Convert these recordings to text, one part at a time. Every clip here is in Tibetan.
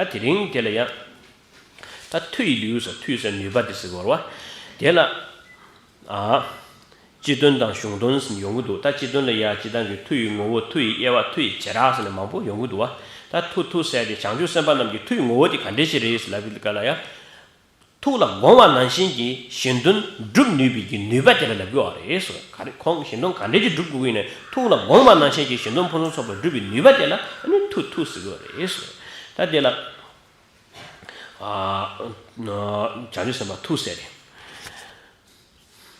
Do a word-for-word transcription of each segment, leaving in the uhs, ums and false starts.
ད་དེ་རིང་དེ་ལ་ཡང་ད་མཐུ་ཡི་ལེའུ་ཟེར། མཐུ་ཟེར་ནུས་པ་དེ་ཟེར་གོ་རེད་བ། དེ་ལ་ཨ། སྤྱི་དོན་དང་གཞུང་དོན་ཟེར་ཡོང་གི་འདུག་ད་སྤྱི་དོན་ལ་ཡ་སྤྱི་བཏང་གི་མཐུ་ཡི་ངོ་བོ། མཐུ་ཡི་དབྱེ་བ། མཐུ་ཡི་བྱེ་བྲག་ཟེར་ནས་མང་པོ་ཡོང་གི་འདུག་བ། ད་མཐུ་མཐུ་ཟེར་དེ་བྱང་ཆུབ་སེམས་དཔའ་རྣམས་ཀྱི་མཐུ་ཡི་ངོ་བོ་དེ་ག་འདྲ་ཞིག་རེད་ལབ་པའི་སྐབས་ལ་ཡ། ཐུགས་ལ་དགོངས་པ་ནང་བཞིན་གྱི་གཞན་དོན་སྒྲུབ་ནུས་པའི་གི་ནུས་པ་དེ་ལ་ལབ་དགོས་པ་རེད་ཟེར། ག་རེ་ཁོང་གཞན་དོན་ག་འདྲ་ཅིག་སྒྲུབ་དགོས་ཀྱི་ཡིན་ནའི་ཐུགས་ལ་དགོངས་པ་ནང་བཞིན་གྱི་གཞན་དོན་ཕུན་སུམ་ཚོགས་པར་སྒྲུབ་པའི་ནུས་པ་དེ་ལ་ཨ་ནི་མཐུ་མཐུ་ཟེར་དགོས་པ་རེད་ཟེར། ད་དེ་ལ་ཨ་བྱང་ཆུབ་སེམས་དཔའ་མཐུ་ཟེར་རེད།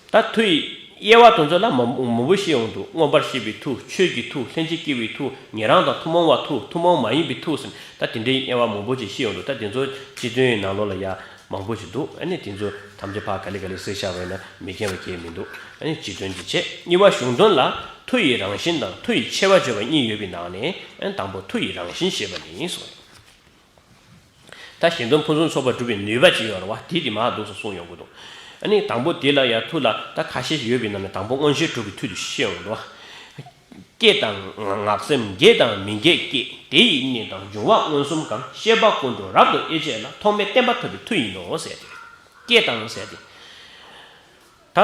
ད་མཐུ་ཡི་དབྱེ་བ་དེ་ཚོ་ལ་མང་མང་པོ་བཤད་ཡོང་འདུག་མངོན་པར་ཤེས་པའི་མཐུ། ཆོས་ཀྱི་མཐུ། ལྷན་ཅིག་སྐྱེས་པའི་མཐུ། ཉན་རང་དང་ཐུན་མོང་བ་མཐུ། ཐུན་མོང་མ་ཡིན་པའི་མཐུ་ཟེར། ད་དེ་འདྲའི་དབྱེ་བ་མང་པོ་ཅིག་བཤད་ཡོང་འདུག་ད་དེ་ཚོ་སྤྱི་དོན་ཡི་ནང་ལོགས་ལ་ཡ་མང་པོ་ཞིག་འདུག་ཨ་ནི་དེ་ཚོ་ཐམས་ཅད་ཕར་ག་ལེ་ག་ལེ་གཟིགས་བཞག་པ་ཡིན་ན་མི་མཁྱེན་པ་གང་ཡང་མི་འདུག་ཨ་ནི་སྤྱི་དོན་གྱི་ཆེད། གཉིས་པ་གཞུང་དོན་ལ་མཐུ་ཡི་རང་བཞིན་དང་མཐུ་ཡི་ཆེ་བ་བརྗོད་པ་གཉིས་ཡོད་པའི་ནང་ནས། ཨ་ནི་དང་པོ་མཐུ་ཡི་རང་བཞིན་ཞེས་པ་ནི་གསུངས། ད་གཞན་དོན་ཕུན་སུམ་ཚོགས་པར་སྒྲུབ་པའི་ནུས་པ་ཅིག་ཡོད་རེད་བ། དེ་དེ་མར་འདུག་སེ་གསུངས་ཡོང་གི་འདུག་ཨ་ནི་དང་པོ་དེ་ལ་ཡང་མཐུ་ལ་ད་ཁ་ཤས་ཤིག་ཡོད་པའི་ནང་ནས་དང་པོ་མངོན་ཤེས་དྲུག་གི་མཐུ་དེ་བཤད་ཡོང་གི་འདུག་བ། སྐྱེ་དང་འགག་སེམས་དགེ་དང་མི་དགེ་སྐྱེ། དེ་ཡི་གནས་དང་འབྱུང་བ་མངོན་སུམ་གང་། ཤེས་པ་ཀུན་འགྲོ་རབ་ཏུ་དབྱེ་བྱེད་ལ། ཐོགས་མེད་བརྟན་པ་ཐོབ་པའི་མཐུ་ཡིན་ནོ་ཟེར་ཏེ། སྐྱེ་དང་ཟེར་ཏེ། ད་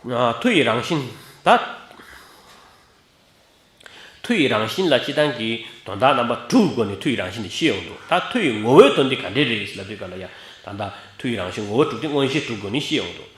མཐུ་ཡི་རང་བཞིན་ད། མཐུ་ཡི་རང་བཞིན་ལ་སྤྱི་བཏང་གི་དོན་དག་རྣམ་པ་དྲུག་གི་སྒོ་ནས་མཐུ་ཡི་རང་བཞིན་དེ་བཤད་ཡོང་འདུག་ད་མཐུ་ཡི་ངོ་བོའི་དོན་དེ་ག་འདྲས་རེད་ལབ་དུས་སྐབས་ལ་ཡ། ད་ལྟ་མཐུ་ཡི་རང་བཞིན་ངོ་བོ་དྲུག་དེ་མངོན་ཤེས་དྲུག་གི་སྒོ་ནས་བཤད་ཡོང་འདུག་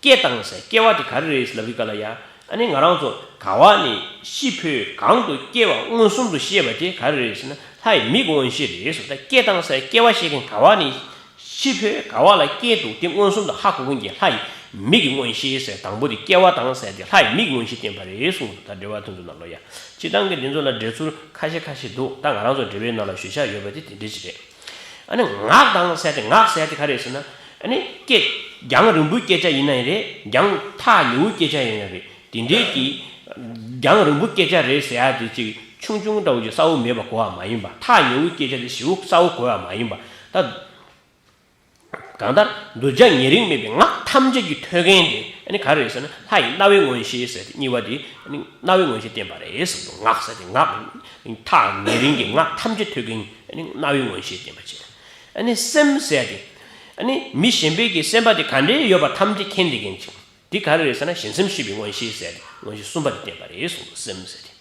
སྐྱེ་དང་ཟེར། སྐྱེ་བ་དེ་ག་རེ་རེད་ལབ་དུས་སྐབས་ལ་ཡ། ཨ་ནི་ང་རང་ཚོ་ག་བ་ནས་ཤི་འཕོས་གང་དུ་སྐྱེ་བ་མངོན་སུམ་དུ་ཤེས་པ་དེ་ག་རེ་རེད་ཟེར་ན་ལྷ་ཡི་མིག་གི་མངོན་ཤེས་རེད་ཟེར། ད་སྐྱེ་དང་ཟེར། སྐྱེ་བ་ཤེས་མཁན་ག་བ་ནས། ཤི་འཕོས་ག་བ་ལ་སྐྱེས་འདུག་དེ་མངོན་སུམ་དུ་ཧ་གོ་མཁན་གྱི་ལྷ་ཡི་མིག་གི་མངོན་ཤེས་ཟེར། དང་པོ་དེ་སྐྱེ་བ་དང་ཟེར་དེ་ལྷ་ཡི་མིག་གི་མངོན་ཤེས་བསྟན་པ་རེད་གསུངས་འདུག་ད་འགྲེལ་པ་དེ་ཚོ་ནང་ལོགས་ཡ། སྤྱིར་བཏང་གི་འདི་ཚོ་ལ་འགྲེལ་ཚུལ་ཁ་ཤས་ཁ་ཤས་འདུག་ད་ང་རང་ཚོ་འགྲེལ་པའི་ནང་ལ་ཞུ་འཆར་ཡོད་པ་དེ་དེ་འདྲ་ཞིག་རེད། ཨ་ནི་ངག་དང་ཟེར་དེ། ངག་ཟེར་དེ་ག་རེད་ཟེར་ན། ཨ་ནི་སྐད། རྒྱང་རིང་པོའི་སྐད་ཆ་ཡིན་ན་ཡང་རེད། རྒྱང་ཐག་ཉེ་བོའི་སྐད་ཆ་ཡིན་ན་རེད། དེ་འདྲའི་གི་རྒྱང་རིང་པོའི་སྐད་ཆ་རེད་ཟེར་ཡ་དེ་ཅིག་ཆུང་ཆུང་འདྲ་བོ་ཅིག་གསལ་བོ་མེད་པ་གོ་བ་མ་ཡིན་པ། ཐག་ཉེ་བོའི་སྐད་ཆ་དེ་ཞེ་པོ་གསལ་བོ་གོ་བ་མ་ཡིན་པ། ད། གང་ལྟར་གདུལ་བྱ་ཉེ་རིང་མེད་པའི་ངག་ཐམས་ཅད་ཀྱི་ཐོས་མཁན་དེ་ཨ་ནི་ག་རེ་རེད་ཟེར་ན་ལྷ་ཡི་རྣ་བའི་མངོན་ཤེས་ཟེར་ཏེ་གཉིས་པ་དེ་ཨ་ནི་རྣ་བའི་མངོན་ཤེས་བསྟན་པ་རེད་ཟེར་འདུག་ངག་ཟེར་ཏེ་ངག་ཐག་ཉེ་རིང་གི་ངག་ཐམས་ཅད་ཐོས་མཁན་ཨ་ནི་རྣ་བའི་མངོན་ཤེས་བསྟན་པ་བྱས། ཨ་ནི་སེམས་ཟེར་ཏེ་ཨ་ནི་མི་གཞན་པའི་གི་སེམས་པ་དེ་ག་འདྲའི་ཡོད་པ་ཐམས་ཅད་མཁྱེན་བསྡད་མཁན་ཅིག་འདི་ག་རེ་རེད་ཟེར་ན་གཞན་སེམས་ཤེས་པའི་མངོན་ཤེས་ཟེར་ཏེ་མངོན་ཤེས་གསུམ་པ་དེ་བསྟན་པ་རེད་གསུངས་འདུག་སེམས་ཟེར་ཏེ།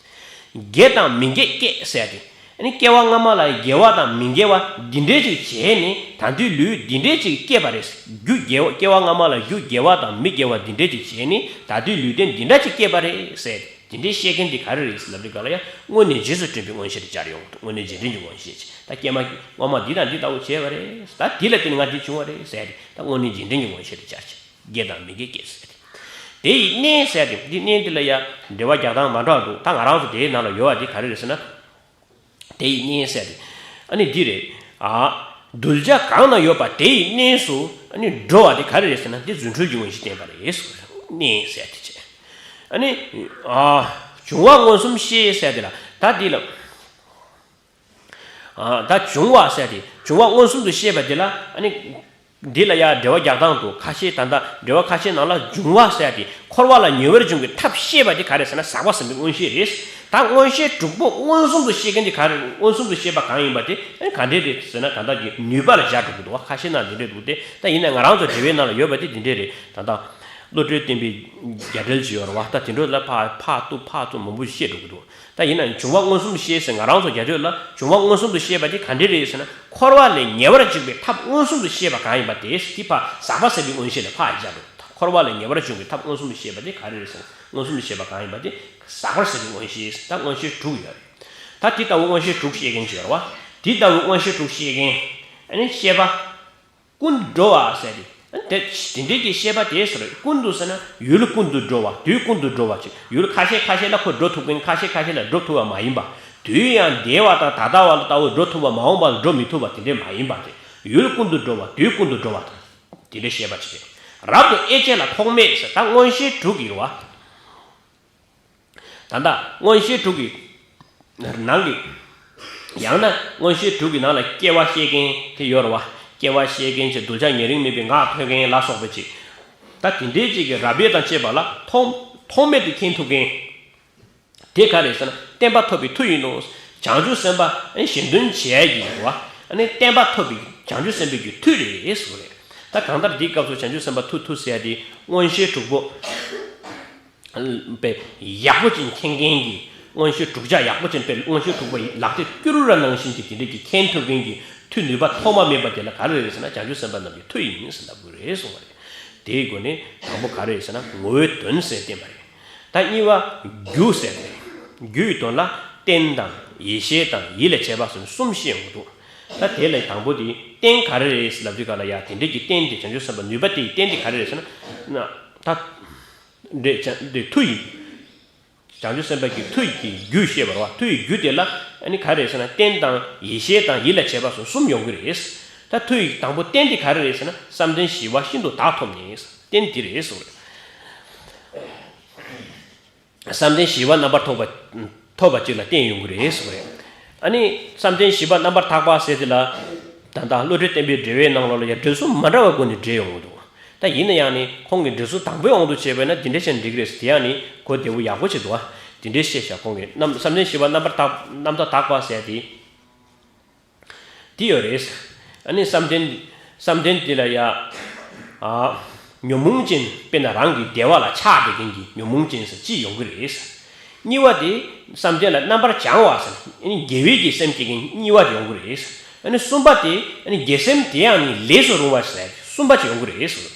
དགེ་དང་མི་དགེ་སྐྱེ་ཟེར་ཏེ། ཨ་ནི་སྐྱེ་བ་སྔ་མ་ལ་དགེ་བ་དང་མི་དགེ་བ་འདི་འདྲས་ཅིག་བྱས་ནས་ད་ལྟའི་ལུས་འདི་འདྲས་ཅིག་སྐྱེས་པ་རེད། རྒྱུ་དགེ་བ། སྐྱེ་བ་སྔ་མ་ལ་རྒྱུ་དགེ་བ་དང་མི་དགེ་བ་འདི་འདྲས་ཅིག་བྱས་ནས་ད་ལྟའི་ལུས་རྟེན་འདི་འདྲ་ཅིག་སྐྱེས་པ་རེད་ཟེར་ཏེ་འདི་འདྲས་བཤད་མཁན་འདི་ག་རེ་རེད་ཟེར་ལབ་དུས་སྐབས་ལ་ཡང་སྔོན་ནས་རྗེས་སུ་དྲན་པའི་མངོན་ཤེས་དེ་སྦྱར་ཡོང་གི་འདུག་སྔོན་ནས་རྗེས་དྲན་གྱི་མངོན་ཤེས་ཅིག་ད་སྐྱེས་མ་སྔོན་མ་འདི་དང་འདི་ལྟ་བུ་བྱས་པ་རེད། ད་འདི་ལ་བརྟེན་ནས་ང་འདི་བྱུང་བ་རེད་ཟེར་ཏེ་ད་སྔོན་ནས་རྗེས་དྲན་གྱི་མངོན་ཤེས་དེ་སྦྱར་ཅིག་དགེ་དང་མི་དགེ་སྐྱེ་ཟེར་ཏེ། དེ་ཡི་གནས་ཟེར་ཏེ་འདི་གནས་འདི་ལ་ཡ་འགྲེལ་པ་རྒྱག་སྟངས་མ་འདྲ་བ་འདུག་ད་ང་རང་ཚོ་དེའི་ནང་ལ་ཡོད་པ་འདི་ག་རེ་རེད་ཟེར་ན། དེ་ཡི་གནས་ཟེར་ཏེ། ཨ་ནི་འདི་རེད། ཨ། གདུལ་བྱ་གང་ན་ཡོད་པ་དེ་ཡི་གནས་སུ་ཨ་ནི་འགྲོ་བ་དེ་ག་རེ་རེད་ཟེར་ན་འདི་རྫུ་འཕྲུལ་གྱི་མངོན་ཤེས་བསྟན་པ་རེད་ཟེར། གནས་ཟེར་ཏེ་བྱས། ཨ་ནི། ཨ། འབྱུང་བ་མངོན་སུམ་ཤེས་ཟེར་ཏེ་ལ་ད་འདི་ལ། ཨ། ད་འབྱུང་བ་ཟེར་ཏེ་འབྱུང་བ་མངོན་སུམ་དུ་ཤེས་པ་དེ་ལ་ཨ་ནི། འདི་ལ་ཡང་འགྲེལ་པ་རྒྱག་སྟངས་འདུག་ཁ་ཤས་ད་ལྟ་འགྲེལ་པ་ཁ་ཤས་ནང་ལ་འབྱུང་བ་ཟེར་ཏེ་འཁོར་བ་ལ་ཉེ་བར་འབྱུང་གི་ཐབས་ཤེས་པ་དེ་ག་རེ་ཟེར་ན་ཟག་པ་ཟིན་པའི་མངོན་ཤེས་རེད། ད་མངོན་ཤེས་དྲུག་པོ་མངོན་སུམ་དུ་ཤེས་མཁན་དེ་ག་རེ་མངོན་སུམ་དུ་ཤེས་པ་གང་ཡིན་པ་དེ་ཨ་ནི་ག་འདྲས་རེད་ཟེར་ན་ད་ལྟ་གི་ནུས་པ་ལ་སྦྱར་འགྲོ་གི་འདུག་ཁ་ཤས་ནང་འདི་འདྲས་འདུག་སྟེ། ད་ཡིན་ན་ང་རང་ཚོ་འགྲེལ་པའི་ནང་ལ་ཡོད་པ་དེ་འདི་འདྲས་རེད། ད་ལྟ་བློ་གྲོས་བསྟན་པའི་རྒྱ་འགྲེལ་ཅིག་ཡོད་རེད་བ། ད་དེ་འདྲས་ལ་ཕར་ཕར་གཏུབ་ཕར་གཏུབ་མང་པོ་ཞིག་བཤད་འགྲོ་གི་འདུག་ད་ཡིན་ན་འབྱུང་བ་མངོན་སུམ་དུ་ཤེས་ཟེར་ང་རང་ཚོ་རྒྱ་ཆོས་ལ་འབྱུང་བ་མངོན་སུམ་དུ་ཤེས་པ་དེ་ག་འདྲས་རེད་ཟེར་ན་འཁོར་བ་ལས་ཉེ་བར་འཇུག་པའི་ཐབས་མངོན་སུམ་དུ་ཤེས་པ་གང་ཡིན་པ་དེ་དེ་ཕར་ཟག་པ་ཟད་པའི་མངོན་ཤེས་ལ་ཕར་སྦྱར་རོ། འཁོར་བ་ལས་ཉེ་བར་འཇུག་པའི་ཐབས་མངོན་སུམ་དུ་ཤེས་པ་དེ་ག་རེ་རེད་ཟེར་ན་མངོན་སུམ་དུ་ཤེས་པ་གང་ཡིན་པ་དེ་ཟག་པར་ཟད་པའི་མངོན་ཤེས། ད་མངོན་ཤེས་དྲུག་ཡོད་རེད། ད་དེ་ལྟ་བུ་མངོན་ཤེས་དྲུག་ཤེས་མཁན་ཅིག་ཡོད་རེད་བ། དེ་ལྟ་བུ་མངོན་ཤེས་དྲུག་ཤེས་མཁན་ཨ་ནི་ཤེས་པ། ཀུན་ཏུ་འགྲོ་བ་ཟེར་ཏེ། དེ་དེ་འདྲའི་གི་ཤེས་པ་དེ་ཟེར། ཀུན་ཏུ་ཟེར་ན་ཡུལ་ཀུན་ཏུ་འགྲོ་བ། དུས་ཀུན་ཏུ་འགྲོ་བ་ཅིག་ཡུལ་ཁ་ཤས་ཁ་ཤས་ལ་ཁོ་འགྲོ་ཐུབ་མཁན་ཁ་ཤས་ཁ་ཤས་ལ་འགྲོ་ཐུབ་པ་མ་ཡིན་པ། དུས་ཡང་འདས་པ་དང་ད་ལྟ་བ་ལ་ལྟ་བུ་འགྲོ་ཐུབ་པ་མ་འོངས་པ་ལ་འགྲོ་མི་ཐུབ་པ་དེ་འདྲས་མ་ཡིན་པ་དེ། ཡུལ་ཀུན་ཏུ་འགྲོ་བ། དུས་ཀུན་ཏུ་འགྲོ་བ་དང་། དེ་འདྲའི་ཤེས་པ་ཅིག་རེད། རབ་ཏུ་དབྱེ་བྱེད་ལ་ཐོགས་མེད་ཟེར། ད་མངོན་ཤེས་དྲུག་ཡོད་བ། ད་ལྟ་མངོན་ཤེས་དྲུག་གི་ནང་གི། ཡང་ན་མངོན་ཤེས་དྲུག་གི་ནང་ལ་སྐྱེ་བ་ཤེས་མཁན་དེ་ཡོད་རེད་བ། སྐྱེ་བ་ཤེས་མཁན་ཅིག་གདུལ་བྱ་ཉེ་རིང་མེད་པའི་ངག་ཐོས་མཁན་ལ་སོགས་པ་ཅིག་ད་དེ་འདྲའི་ཅིག་གི་རབ་དབྱེ་དང་བཅས་པ་ལ་ཐོགས་ཐོགས་མེད་དུ་མཁྱེན་ཐུབ་མཁན། དེ་ག་རེད་ཟེར་ན་བརྟན་པ་ཐོབ་པའི་མཐུ་ཡིན་ནོ། བྱང་ཆུབ་སེམས་དཔའ་གཞན་དོན་བྱེད་ཡ་གི་རེད་བ། ཨ་ནི་བརྟན་པ་ཐོབ་པའི་བྱང་ཆུབ་སེམས་དཔའི་གི་མཐུ་རེད་ཟེར་གི་རེད། ད་གང་ལྟར་འདིའི་སྐབས་སུ་བྱང་ཆུབ་སེམས་དཔའ་མཐུ་མཐུ་ཟེར་ཡ་དེ་མངོན་ཤེས་དྲུག་པོ་པའི་ཡག་པོ་ཅིག་མཁྱེན་མཁན་གྱི། མངོན་ཤེས་དྲུག་ཆ་ཡག་པོ་ཅིག་དཔེ་མངོན་ཤེས་དྲུག་པོ་ལག་དེབ་སྐྱུ་རུ་ར་ནང་བཞིན་གྱི་དེ་འདྲས་ཀྱི་མཁྱེན་ཐུབ་མཁན་གྱི་མཐུ་ནུས་པ་ཐོག་མ་མེད་པ་དེ་ལ་ག་རེ་རེད་ཟེར་ན་བྱང་ཆུབ་སེམས་དཔའ་རྣམས་ཀྱི་མཐུ་ཡིན་ཟེར་ལབ་དགོས་རེད་གསུངས་པ་རེད། དེའི་སྒོ་ནས་དང་པོ་ག་རེ་རེད་ཟེར་ན་ངོ་བོའི་དོན་ཟེར་བསྟན་པ་རེད། ད་གཉིས་པ་རྒྱུ་ཟེར་ཏེ། རྒྱུ་ཡི་དོན་ལ་རྟེན་དང་ཡེ་ཤེས་དང་ཡིད་ལ་བྱེད་པ་ཟེར་ནས་གསུམ་བཤད་ཡོང་གི་འདུག། ད་དེ་ལས་དང་པོ་དེ་རྟེན་ག་རེ་རེད་ལབ་དུས་ག་ལ་ཡ་དེ་འདྲས་ཀྱི་རྟེན་དེ་བྱང་ཆུབ་སེམས་དཔའ་ནུས་པ་དེ་ཡི་རྟེན་དེ་ག་རེ་རེད་ཟེར་ན། ན་ད་འདྲེ་བྱ་འདི་མཐུ་ཡིན། བྱང་ཆུབ་སེམས་དཔའ་གི་མཐུ་ཡི་རྒྱུ་བཤད་པ་རེད་བ། མཐུ་ཡི་རྒྱུ་དེ་ལ་ཨ་ནི་ག་རེ་རེད་ཟེར་ན་རྟེན་དང་ཡེ་ཤེས་དང་ཡིད་ལ་བྱེད་པ་སོགས་གསུམ་ཡོང་གི་རེད། ད་མཐུ་ཡི་དང་པོ་རྟེན་དེ་ག་རེ་རེད་ཟེར་ན་བསམ་གཏན་བཞི་པ་ཤིན་ཏུ་བདག་ཐོབ་ནས། རྟེན་དེ་རེད་གསུངས་རེད། བསམ་གཏན་བཞི་པ་རྣམ་པར་ཐོབ་པ། ཐོབ་པ་ཅིག་ལ་བརྟེན་ཡོང་གི་རེད་གསུངས་རེད། ཨ་ནི་བསམ་གཏན་བཞི་པ་རྣམ་པར་དག་པ་ཟེར་དེ་ལ། ད་ལྟ་བློ་གྲོས་བརྟན་པའི་འགྲེལ་བའི་ནང་ལོགས་ལ་ཡང་འགྲེལ་ཚུལ་མ་འདྲ་བའི་སྒོ་ནས་འགྲེལ་ཡོང་གི་འདུག། ད་ཡིན་ན་ཡང་ནི་ཁོང་གིས་འགྲེལ་ཚུལ་དང་པོའི་དབང་དུ་བྱས་པས་ན་འདི་འདྲ་བྱས་ན་འགྲིག་གི་རེད་ཟེར། དེ་ཡང་ནི་གོ་བདེ་བོ་ཡག་པོ་བྱེད་འདུག་ཨ། འདི་འདྲའི་བཤད་བཞག་ཁོང་གིས་རྣམ་བསམ་གཏན་བཞི་པ་རྣམ་པར་དག་རྣམ་དག་དག་པ་ཟེར་དེ། དེ་ཡོད་རེད། ཨ་ནི་བསམ་གཏན། བསམ་གཏན་དེ་ལ་ཡ། ཨ། ཉོན་མོངས་ཅན་དཔེར་ན་རང་གི་བདེ་བ་ལ་ཆགས་བསྡད་མཁན་གྱི་ཉོན་མོངས་ཅན་ཟེར་གཅིག་ཡོང་གི་རེད། གཉིས་པ་དེ་བསམ་གཏན་ལ་རྣམ་པར་བྱང་བ་ཟེར་ཨ་ནི་དགེ་བའི་གི་སེམས་སྐྱེ་མཁན་གཉིས་པ་དེ་ཡོང་གི་རེད། ཨ་ནི་གསུམ་པ་དེ་ཨ་ནི་དགེ་སེམས་དེ་ཡང་ནི་ལས་སུ་རུང་བ་ཟེར་གསུམ་པ་ཅིག་ཡོང་གི་རེད།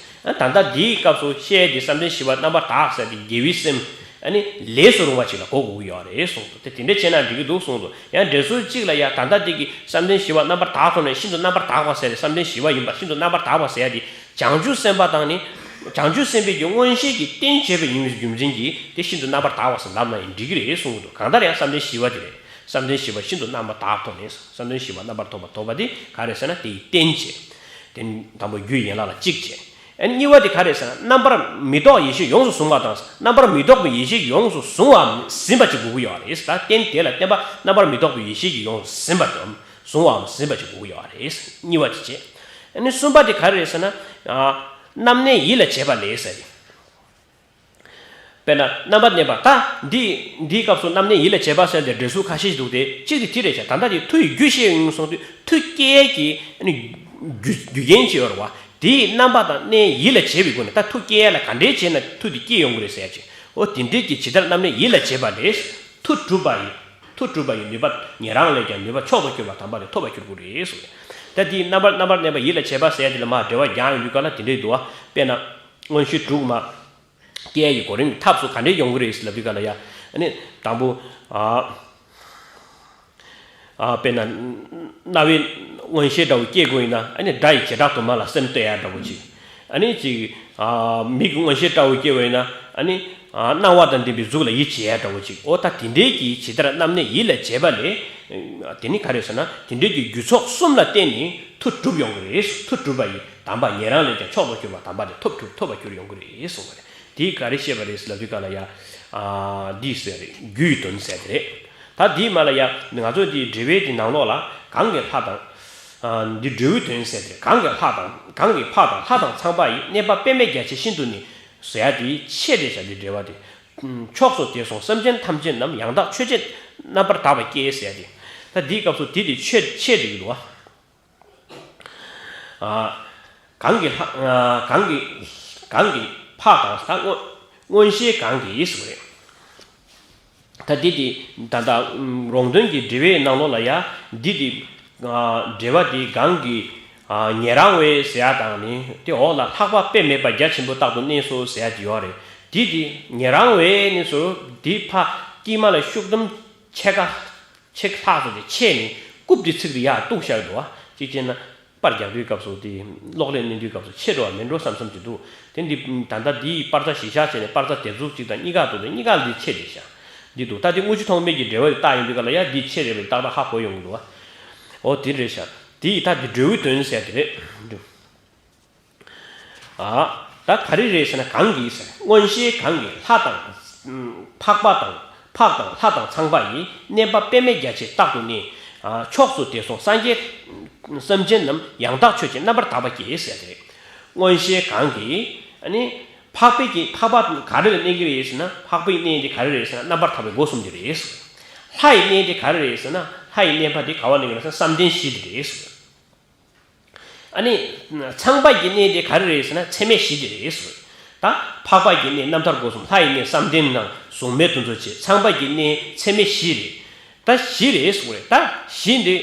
ཨ་ད་ལྟ་འདིའི་སྐབས་སུ་བཤད་དེ་བསམ་གཏན་བཞི་པ་རྣམ་པར་དག་ཟེར་དེ་དགེ་བའི་སེམས་ཨ་ནི་ལས་སུ་རུང་བ་ཅིག་ལ་གོ་དགོས་ཀྱི་ཡོད་རེད་གསུངས་འདུག། དེ་དེ་འདྲ་བྱས་ན་འགྲིག་གི་འདུག་གསུངས་འདུག། ཡང་འགྲེལ་ཚུལ་གཅིག་ལ་ཡ་ད་ལྟ་འདི་གི་བསམ་གཏན་བཞི་པ་རྣམ་པར་དག་ཐོག་ནས་ཤིན་ཏུ་རྣམ་པར་དག་པ་ཟེར་ཏེ་བསམ་གཏན་བཞི་པ་ཡིན་པ་ཤིན་ཏུ་རྣམ་པར་དག་པ་ཟེར་ཡ་དེ་བྱང་ཆུབ་སེམས་དཔའ་དང་ནི། བྱང་ཆུབ་སེམས་དཔའི་གི་མངོན་ཤེས་ཀྱི་རྟེན་བྱེད་པའི་ཡིན་པའི་རྒྱུ་མཚན་གྱིས་དེ་ཤིན་ཏུ་རྣམ་པར་དག་པ་ཟེར་ལབ་ན་ཡང་འགྲིག་གི་རེད་གསུངས་འདུག། གང་ལྟར་ཡང་བསམ་གཏན་བཞི་པ་དེ་རེད། བསམ་གཏན་བཞི་པ་ཤིན་ཏུ་རྣམ་པར་དག་ཐོག་ནས་བསམ་གཏན་བཞི་པ་རྣམ་པར་ཐོབ་པ་ཐོབ་པ་དེ་ག་རེ་ཟེར་ན་དེ་ཡི་རྟེན་བྱེད། དེ་དང་པོ་རྒྱུའི་ཡན་ལག་ལ་གཅིག་བྱེད། ཨ་ནི་གཉིས་པ་དེ་ག་རེ་ཟེར་ན་རྣམ་པར་མི་རྟོག་ཡེ་ཤེས་ཡོངས་སུ་བཟུང་བ་དང་། རྣམ་པར་མི་རྟོག་པའི་ཡེ་ཤེས་ཡོངས་སུ་བཟུང་བའམ་ཟིན་པ་ཅིག་དགོས་ཀྱི་ཡོད་རེད། ད་རྟེན་དེ་ལ་བརྟེན་པ་རྣམ་པར་མི་རྟོག་པའི་ཡེ་ཤེས་ཀྱིས་ཡོངས་སུ་ཟིན་པ་དང་བཟུང་བའམ་ཟིན་པ་ཅིག་དགོས་ཀྱི་ཡོད་རེད། གཉིས་པ་དེ་བྱེད། ཨ་ནི་གསུམ་པ་དེ་ག་རེ་རེད་ཟེར་ན། ཨ། རྣམ་གནས་ཡིད་ལ་བྱེད་པ་ལས་ཟེར་ཏེ། དཔེར་ན་རྣམ་པར་གནས་པ་ད་འདི་འདིའི་སྐབས་སུ་རྣམ་གནས་ཡིད་ལ་བྱེད་པ་ཟེར་ཏེ་འགྲེལ་ཚུལ་ཁ་ཤས་ཤིག་འདུག་སྟེ། གཅིག་དེ་དེ་རེད་བྱ། ད་ལྟ་དེ་མཐུ་ཡི་རྒྱུ་བཤད་ཡོང་གསུངས་དུས་མཐུ་སྐྱེ་ཡས་ཀྱི་ཨ་ནི་རྒྱུ་རྒྱུ་རྐྱེན་ཅིག་ཡོད་རེད་བ། དེའི་རྣམ་པ་དང་གནས་ཡིད་ལ་བྱེད་པའི་སྒོ་ནས་ད་མཐུ་སྐྱེ་ཡས་ལ་ག་འདྲས་བྱས་ན་མཐུ་དེ་སྐྱེ་ཡོང་གི་རེད་ཟེར་ཡ་ཅིག། འོ་དེ་འདྲས་ཀྱི་ཇི་ལྟར་རྣམ་གནས་ཡིད་ལ་བྱེད་པ་ལས། མཐུ་གྲུབ་པ་ཡི། མཐུ་གྲུབ་པ་ཡི་ནུས་པ་ཉན་རང་ལས་ཀྱང་ནུས་པ་མཆོག་ཏུ་གྱུར་པ་དམ་པ་དེ་ཐོབ་པར་འགྱུར་དགོས་རེད་གསུངས། ད་དེའི་རྣམ་པར་རྣམ་པར་གནས་པ་ཡིད་ལ་བྱེད་པ་ཟེར་ཡ་དེ་ལ་མར་འགྲེལ་བ་རྒྱག་ཡོང་དུས་ག་ལ་དེ་འདྲས་འདུག་བ། དཔེར་ན། མངོན་ཤེས་དྲུག་མ། སྐྱེ་ཡི་གོ་རིམ་གྱི་ཐབས་སུ་ག་འདྲས་ཡོང་གི་རེད་ལབ་དུས་ག་ལ་ཡ། ཨ་ནི་དང་པོ། ཨ། ཨ། དཔེར་ན། རྣ་བའི་མངོན་ཤེས་འདྲ་བོ་སྐྱེ་དགོས་ཡིན་ན་ཨ་ནི་སྒྲ་ཡི་བྱེ་བྲག་དུ་མ་ལ་སེམས་གཏད་ཡ་འདྲ་བོ་ཅིག། ཨ་ནི་ཅིག། ཨ། མིག་གི་མངོན་ཤེས་འདྲ་བོ་སྐྱེ་བ་ཡིན་ན་ཨ་ནི། ཨ། སྣང་བ་དང་ལྡན་པའི་གཟུགས་ལ་ཡིད་ཆེས་ཡ་འདྲ་བོ་ཅིག། འོ་ད་དེ་འདྲས་ཀྱི་ཇི་ལྟར་རྣམ་གནས་ཡིད་ལ་བྱེད་པ་ལས། དེ་ནི་ག་རེ་ཟེར་ན་དེ་འདྲས་ཀྱི་རྒྱུ་ཚོགས་གསུམ་ལ་བརྟེན་ནས་མཐུ་གྲུབ་ཡོང་གི་རེད། མཐུ་གྲུབ་པ་ཡི་དམ་པ་ཉན་རང་ལས་ཀྱང་མཆོག་ཏུ་གྱུར་པ་དམ་པ་དེ་ཐོབ་གྲུབ་ཐོབ་པར་གྱུར་ཡོང་གི་རེད་གསུངས་པ་རེད། དེས་ག་རེ་བཤད་པ་རེད་ལབ་དུས་ག་ལ་ཡ། ཨ། འདི་ཟེར་རེད། རྒྱུ་ཡི་དོན་ཟེར་དེ་རེད། ད་འདིའི་མ་ལ་ཡ་ང་ཚོས་འདིའི་འགྲེལ་པའི་འདི་ནང་ལོགས་ལ་གང་གིས་ལྷ་དང་། ཨ། འདི་འབྲས་བུའི་དོན་ཟེར་དེ་གང་གིས་ལྷ་དང་གང་གིས་འཕགས་དང་ལྷ་དང་ཚངས་པ་ཡི། གནས་པ་དཔེ་མེད་རྒྱ་ཆེ་ཤིན་ཏུ་ནི། ཟེར་ཡ་དེའི་ཕྱེད་དེ་བྱ་འདི་འགྲེལ་བ་དེ། ཕྱོགས་སུ་དེ་སོང་སེམས་ཅན་ཐམས་ཅད་རྣམས། ཡང་དག་ཆོས་ཅན་རྣམ་པར་དག་པ་སྐྱེ་ཟེར་ཡ་དེ། ད་འདིའི་སྐབས་སུ་དེ་དེ་ཕྱེད་ཕྱེད་དེ་ཡོད་དོ། ཨ། གང་གིས་ལྷ། ཨ། གང་གིས། གང་གིས་འཕགས་དང་ད་མངོན་མངོན་ཤེས་གང་གིས་ཟེར་བ་རེད། ད་འདི་དེ་ད་ལྟ་རོང་སྟོན་གྱི་འགྲེལ་བའི་ནང་ལོགས་ལ་ཡ་འདི་དེ། ཨ། འགྲེལ་བ་དེ་གང་གིས། ཨ། ཉན་རང་བས་ཟེར་ཡ་དང་ནི་དེ་འོག་ལ་ལྷག་པ་དཔེ་མེད་པ་རྒྱ་ཆེན་པོ་རྟག་ཏུ་གནས་སོ་ཟེར་ཡ་དེ་ཡོད་རེད། དེ་དེ་ཉན་རང་བས་ནི་སོ་དེ་ཕ་དཀྱིལ་མ་ལ་ཤུག་དུམ་ཕྱེད་ཀ་ཕྱེད་ཀ་ལྷག་ཙམ་དེ་ཕྱེད་ནས་རྐུབ་དེ་ཚིག་དེ་ཡར་གཏུགས་བཞག་འདུག་བ། གཅིག་བྱས་ན། པར་རྒྱག་དུས་སྐབས་སུ་དེ་གློག་ཀླད་མནན་དུས་སྐབས་སུ་ཆད་འགྲོ་བ་མིན་འགྲོ་བསམ་བསམ་གྱི་འདུག། དེ་འདི་ད་ལྟ་འདིའི་པར་རྩ་གཞི་བཞག་བྱས་ནས་པར་རྩ་དེབ་གཟུགས་གཅིག་དང་གཉིས་ཀ་འདུག་སྟེ་གཉིས་ཀ་འདི་ཆད་བསྡད་ཤག། འདི་འདུག། ད་དེ་དངུལ་ཆུ་ཐོགས་མེད་ཀྱི་འགྲེལ་བ་དེ་བལྟ་ཡོང་དུས་ག་ལ་ཡ་འདི་ཆད་རེད་པས་ཏག་ཏག་ཧ་གོ་ཡོང་གི་འདུག་བ། འོ་དེ་རེད་ཤག། དེ་ཡི་ད་དེ་འབྲས་བུའི་དོན་ཟེར་དེ་རེད། ཨ། ད་ག་རེ་རེད་ཟེར་ན་གང་གིས་ཟེར། མངོན་ཤེས་གང་གིས་ལྷ་དང་། འཕགས་པ་དང་། འཕགས་དང་ལྷ་དང་ཚངས་པ་ཡི། གནས་པ་དཔེ་མེད་རྒྱ་ཆེ་རྟག་ཏུ་གནས། ཕྱོགས་སུ་དེ་སོང་སངས་རྒྱས། སེམས་ཅན་རྣམས་ཡང་དག་ཆོས་ཅན་རྣམ་པར་དག་པ་སྐྱེ་ཟེར་ཏེ། མངོན་ཤེས་གང་གིས། ཨ་ནི། འཕགས་པའི་གི་འཕགས་པ་ག་རེ་ལ་གནས་ཀྱི་རེད་ཟེར་ན་འཕགས་པའི་གནས་དེ་ག་རེ་རེད་ཟེར་ན་རྣམ་པར་དག་པའི་སྒོ་གསུམ་དེ་རེད། ལྷ་ཡི་གནས་དེ་ག་རེ་རེད་ཟེར་ན་ལྷ་ཡི་གནས་པ་དེ་ག་བ་གནས་ཀྱི་རེད་ཟེར་ན་བསམ་གཏན་བཞི་དེ་རེད། ཨ་ནི་ཚངས་པ་གི་གནས་དེ་ག་རེ་རེད་ཟེར་ན་ཚད་མེད་བཞི་དེ་རེད་ཟེར། ད་འཕགས་པ་གི་གནས་རྣམ་ཐར་སྒོ་གསུམ། ལྷ་ཡི་གནས་བསམ་གཏན་དང་གཟུགས་མེད་དེ་ཚོ་བྱས། ཚངས་པ་གི་གནས་ཚད་མེད་བཞི་རེད། ད་བཞི་རེད་ཟེར་རེད། ད་བཞི་འདི་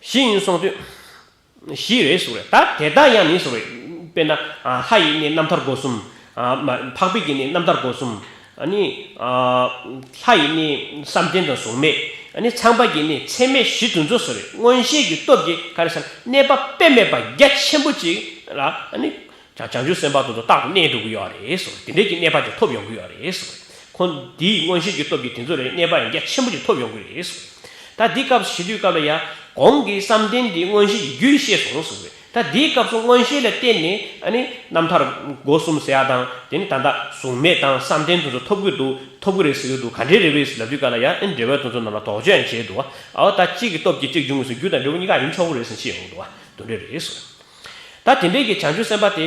བཞི་ཡིན་སོང་དུས། བཞི་རེད་ཟེར་རེད། ད་དེ་དག་ཡང་ནི་ཟེར་རེད། དཔེར་ན་ཨ་ལྷ་ཡི་གནས་རྣམ་ཐར་སྒོ་གསུམ། ཨ་མ་འཕགས་པའི་གི་གནས་རྣམ་ཐར་སྒོ་གསུམ། ཨ་ནི་ཨ་ལྷ་ཡི་གནས་བསམ་གཏན་དང་གཟུགས་མེད། ཨ་ནི་ཚངས་པ་གི་གནས་ཚད་མེད་བཞི་དེ་ཚོ་ཟེར་རེད། མངོན་ཤེས་ཀྱི་སྟོབས་ཀྱིས་ག་རེ་ཟེར་ན་གནས་པ་དཔེ་མེད་པ་རྒྱ་ཆེན་པོ་ཅིག་ལ་ཨ་ནི། བྱང་བྱང་ཆུབ་སེམས་དཔའ་དེ་ཚོ་རྟག་ཏུ་གནས་འགྲོ་གི་ཡོད་རེད་ཟེར། དེ་འདྲས་ཀྱི་གནས་པ་ཅིག་ཐོབ་ཡོང་གི་ཡོད་རེད་ཟེར། ཁོང་དེའི་མངོན་ཤེས་ཀྱི་སྟོབས་ཀྱིས་དེ་ཚོ་ལ་གནས་པ་ཡང་རྒྱ་ཆེན་པོ་ཅིག་ཐོབ་ཡོང་གི་རེད་ཟེར། ད་འདི་སྐབས་སུ་བྱེད་དུས་སྐབས་ལ་ཡང་གོང་གི་བསམ་གཏན་འདི་མངོན་ཤེས་ཀྱི་རྒྱུད་ཤེས་སོང་ཟེར། ད་འདིའི་སྐབས་སུ་མངོན་ཤེས་ལ་བརྟེན་ནས་ཨ་ནི་རྣམ་ཐར་སྒོ་གསུམ་ཟེར་ཡ་དང་། དེ་ནི་ད་ལྟ་གཟུགས་མེད་དང་བསམ་གཏན་དེ་ཚོ་ཐོབ་ཀྱི་འདུག་ཐོབ་ཀྱི་རེད་ཟེར་གྱི་འདུག་ག་འདྲས་རེད་པས་ཟེར་ལབ་དུས་སྐབས་ལ་ཡང་ཨ་ནི་འགྲེལ་པ་དེ་ཚོ་ནང་ལ་དོགས་གཅོད་ཡང་བྱས་འདུག་ཨ་བ་ད་གཅིག་གི་སྟོབས་ཀྱིས་གཅིག་འབྱུང་གི་ཟེར། རྒྱུ་དང་འབྲས་བུ་གཉིས་ཀ་ཡིན་ཆོག་གི་རེད་ཟེར་བཤད་ཡོང་འདུག་དེ་འདྲས་རེད་ཟེར། ད་དེ་འདྲའི་གི་བྱང་ཆུབ་སེམས་དཔའ་དེ།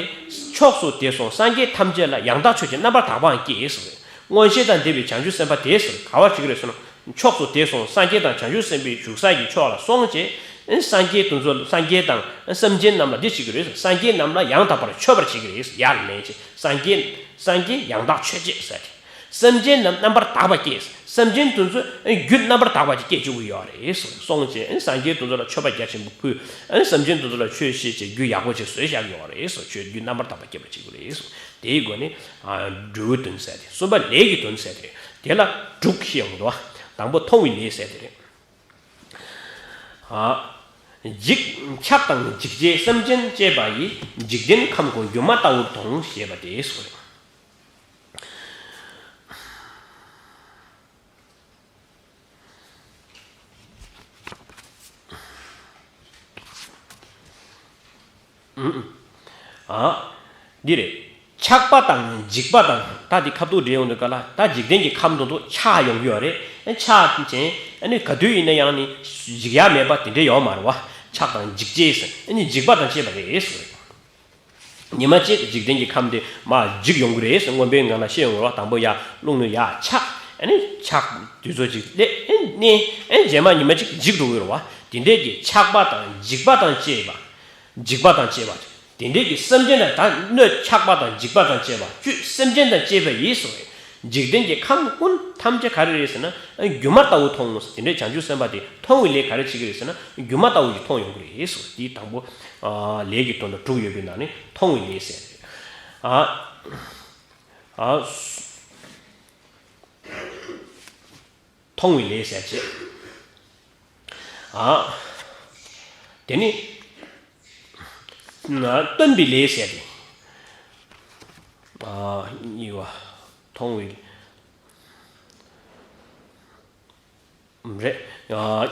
ཕྱོགས་སུ་དེ་སོང་སངས་རྒྱས་ཐམས་ཅད་ལ་ཡང་དག་ཆོས་ཀྱི་རྣམ་པར་དག་པའང་སྐྱེས་ཟེར། མངོན་ཤེས་དང་ལྡན་པའི་བྱང་ཆུབ་སེམས་དཔའ་དེ་ཟེར་ག་བར་བྱེད་ཀྱི་རེད་ཟེར་ན། ཕྱོགས་སུ་དེ་སོང་སངས་རྒྱས་དང་བྱང་ཆུབ་སེམས་དཔའི་བཞུགས་ས་ཀྱི་ཕྱོགས་ལ་སོང་བྱས། སངས་རྒྱས་དེ་ཚོ་སངས་རྒྱས་དང་སེམས་ཅན་རྣམས་ལ་འདི་བྱེད་ཀྱི་རེད་ཟེར། སངས་རྒྱས་རྣམས་ལ་ཡང་དག་པར་མཆོད་པར་བྱེད་ཀྱི་རེད་ཟེར། ཡར་ལེན་བྱས་སངས་རྒྱས། སངས་རྒྱས་ཡང་དག་མཆོད་བྱེད་ཟེར་ཏེ། སེམས་ཅན་རྣམས་རྣམ་པར་དག་པ་སྐྱེས། སེམས་ཅན་དེ་ཚོ་རྒྱུད་རྣམ་པར་དག་པ་ཅིག་སྐྱེ་བཅུག་གི་ཡོད་རེད་གསུངས་བྱས། སངས་རྒྱས་དེ་ཚོ་ལ་མཆོད་པ་རྒྱ་ཆེན་པོ་ཕུལ། སེམས་ཅན་དེ་ཚོ་ལ་ཆོས་བཤད་བྱས་རྒྱུད་ཡག་པོ་ཅིག་བཟོས་བཞག་གི་ཡོད་རེད་གསུངས། ཆོས་རྒྱུད་རྣམ་པར་དག་པ་སྐྱེ་བར་བྱེད་དགོས་རེད་གསུངས། དེའི་སྒོ་ནས་འབྲས་བུའི་དོན་ཟེར་ཏེ། གསུམ་པ་ལས་ཀྱི་དོན་ཟེར་ཏེ་རེད། དེ་ལ་དྲུག་བཤད་ཡོང་འདུག་དང་པོ་མཐོང་བའི་ལས་ཟེར་ཏེ་རེད། འཇིག་ཆགས་དང་འཇིག་བྱེད་སེམས་ཅན་བཅས་པ་ཡི། འཇིག་རྟེན་ཁམས་ཀུན་སྒྱུ་མ་ལྟ་བུར་མཐོང་ཞེས་པ་དེ་གསུངས་རེད། ཨ། འདི་རེད། ཆགས་པ་དང་འཇིག་པ་དང་། ད་འདི་ཁ་ཐུག་འབྲེལ་ཡོང་དུས་ག་ལ་ད་འཇིག་རྟེན་གྱི་ཁམས་དེ་ཚོ་ཆགས་ཡོང་གི་ཡོད་རེད། ཨ་ཆགས་ཅན་ཨ་ནི་ག་དུས་ཡིན་ན་ཡང་ནི་འཇིག་ཡ་མེད་པ་དེ་འདྲ་ཡོད་མ་རེད་བ། ཆགས་དང་འཇིག་བྱེད་ཟེར་ཨ་ནི་འཇིག་པ་དང་བཅས་པ་རེད་ཟེར། ཉི་མ་གཅིག་འཇིག་རྟེན་གྱི་ཁམས་དེ་མར་འཇིག་ཡོང་གི་རེད་ཟེར། སྔོན་པོའི་ངང་ལ་ཤེས་ཡོང་གི་རེད་བ། དང་པོ་ཡར་རླུང་ནི་ཡར་ཆགས། ཨ་ནི་ཆགས་དུས་ཚོད་ཅིག་སླེབས་ཨ་ནི་ཨ་ནི་རྗེས་མ་ཉི་མ་གཅིག་འཇིག་འགྲོ་གི་རེད་བ། དེ་འདྲས་ཀྱི་ཆགས་པ་དང་འཇིག་པ་དང་བཅས་པ། འཇིག་པ་དང་བཅས་པ། དེ་འདྲས་ཀྱི་སེམས་ཅན་ལ་ད་སྣོད་ཆགས་པ་དང་འཇིག་པ་དང་བཅས་པ་བཅུད་སེམས་ཅན་དང་བཅས་པ་ཡིས་སོ། འཇིག་རྟེན་གྱི་ཁམས་ཀུན་ཐམས་ཅད་ག་རེ་རེད་ཟེར་ན་སྒྱུ་མ་ལྟ་བུ་མཐོང་ངོ་། དེ་འདྲའི་བྱང་ཆུབ་སེམས་དཔའ་དེ་མཐོང་བའི་ལས་ག་རེ་བྱེད་ཀྱི་རེད་ཟེར་ན་སྒྱུ་མ་ལྟ་བུ་ཞིག་མཐོང་ཡོང་གི་རེད་སོ། དེའི་དང་པོ་ལས་ཀྱི་དོན་དུ་དྲུག་ཡོད་པའི་ནང་ནས་མཐོང་བའི་ལས་ཟེར། ཨ། ཨ། མཐོང་བའི་ལས་ཟེར་བྱས། ཨ། དེ་ནི། སྟོན་པའི་ལས་ཟེར་ཏེ། ཨ། གཉིས་པ། མཐོང་བའི། རེད། ཨ།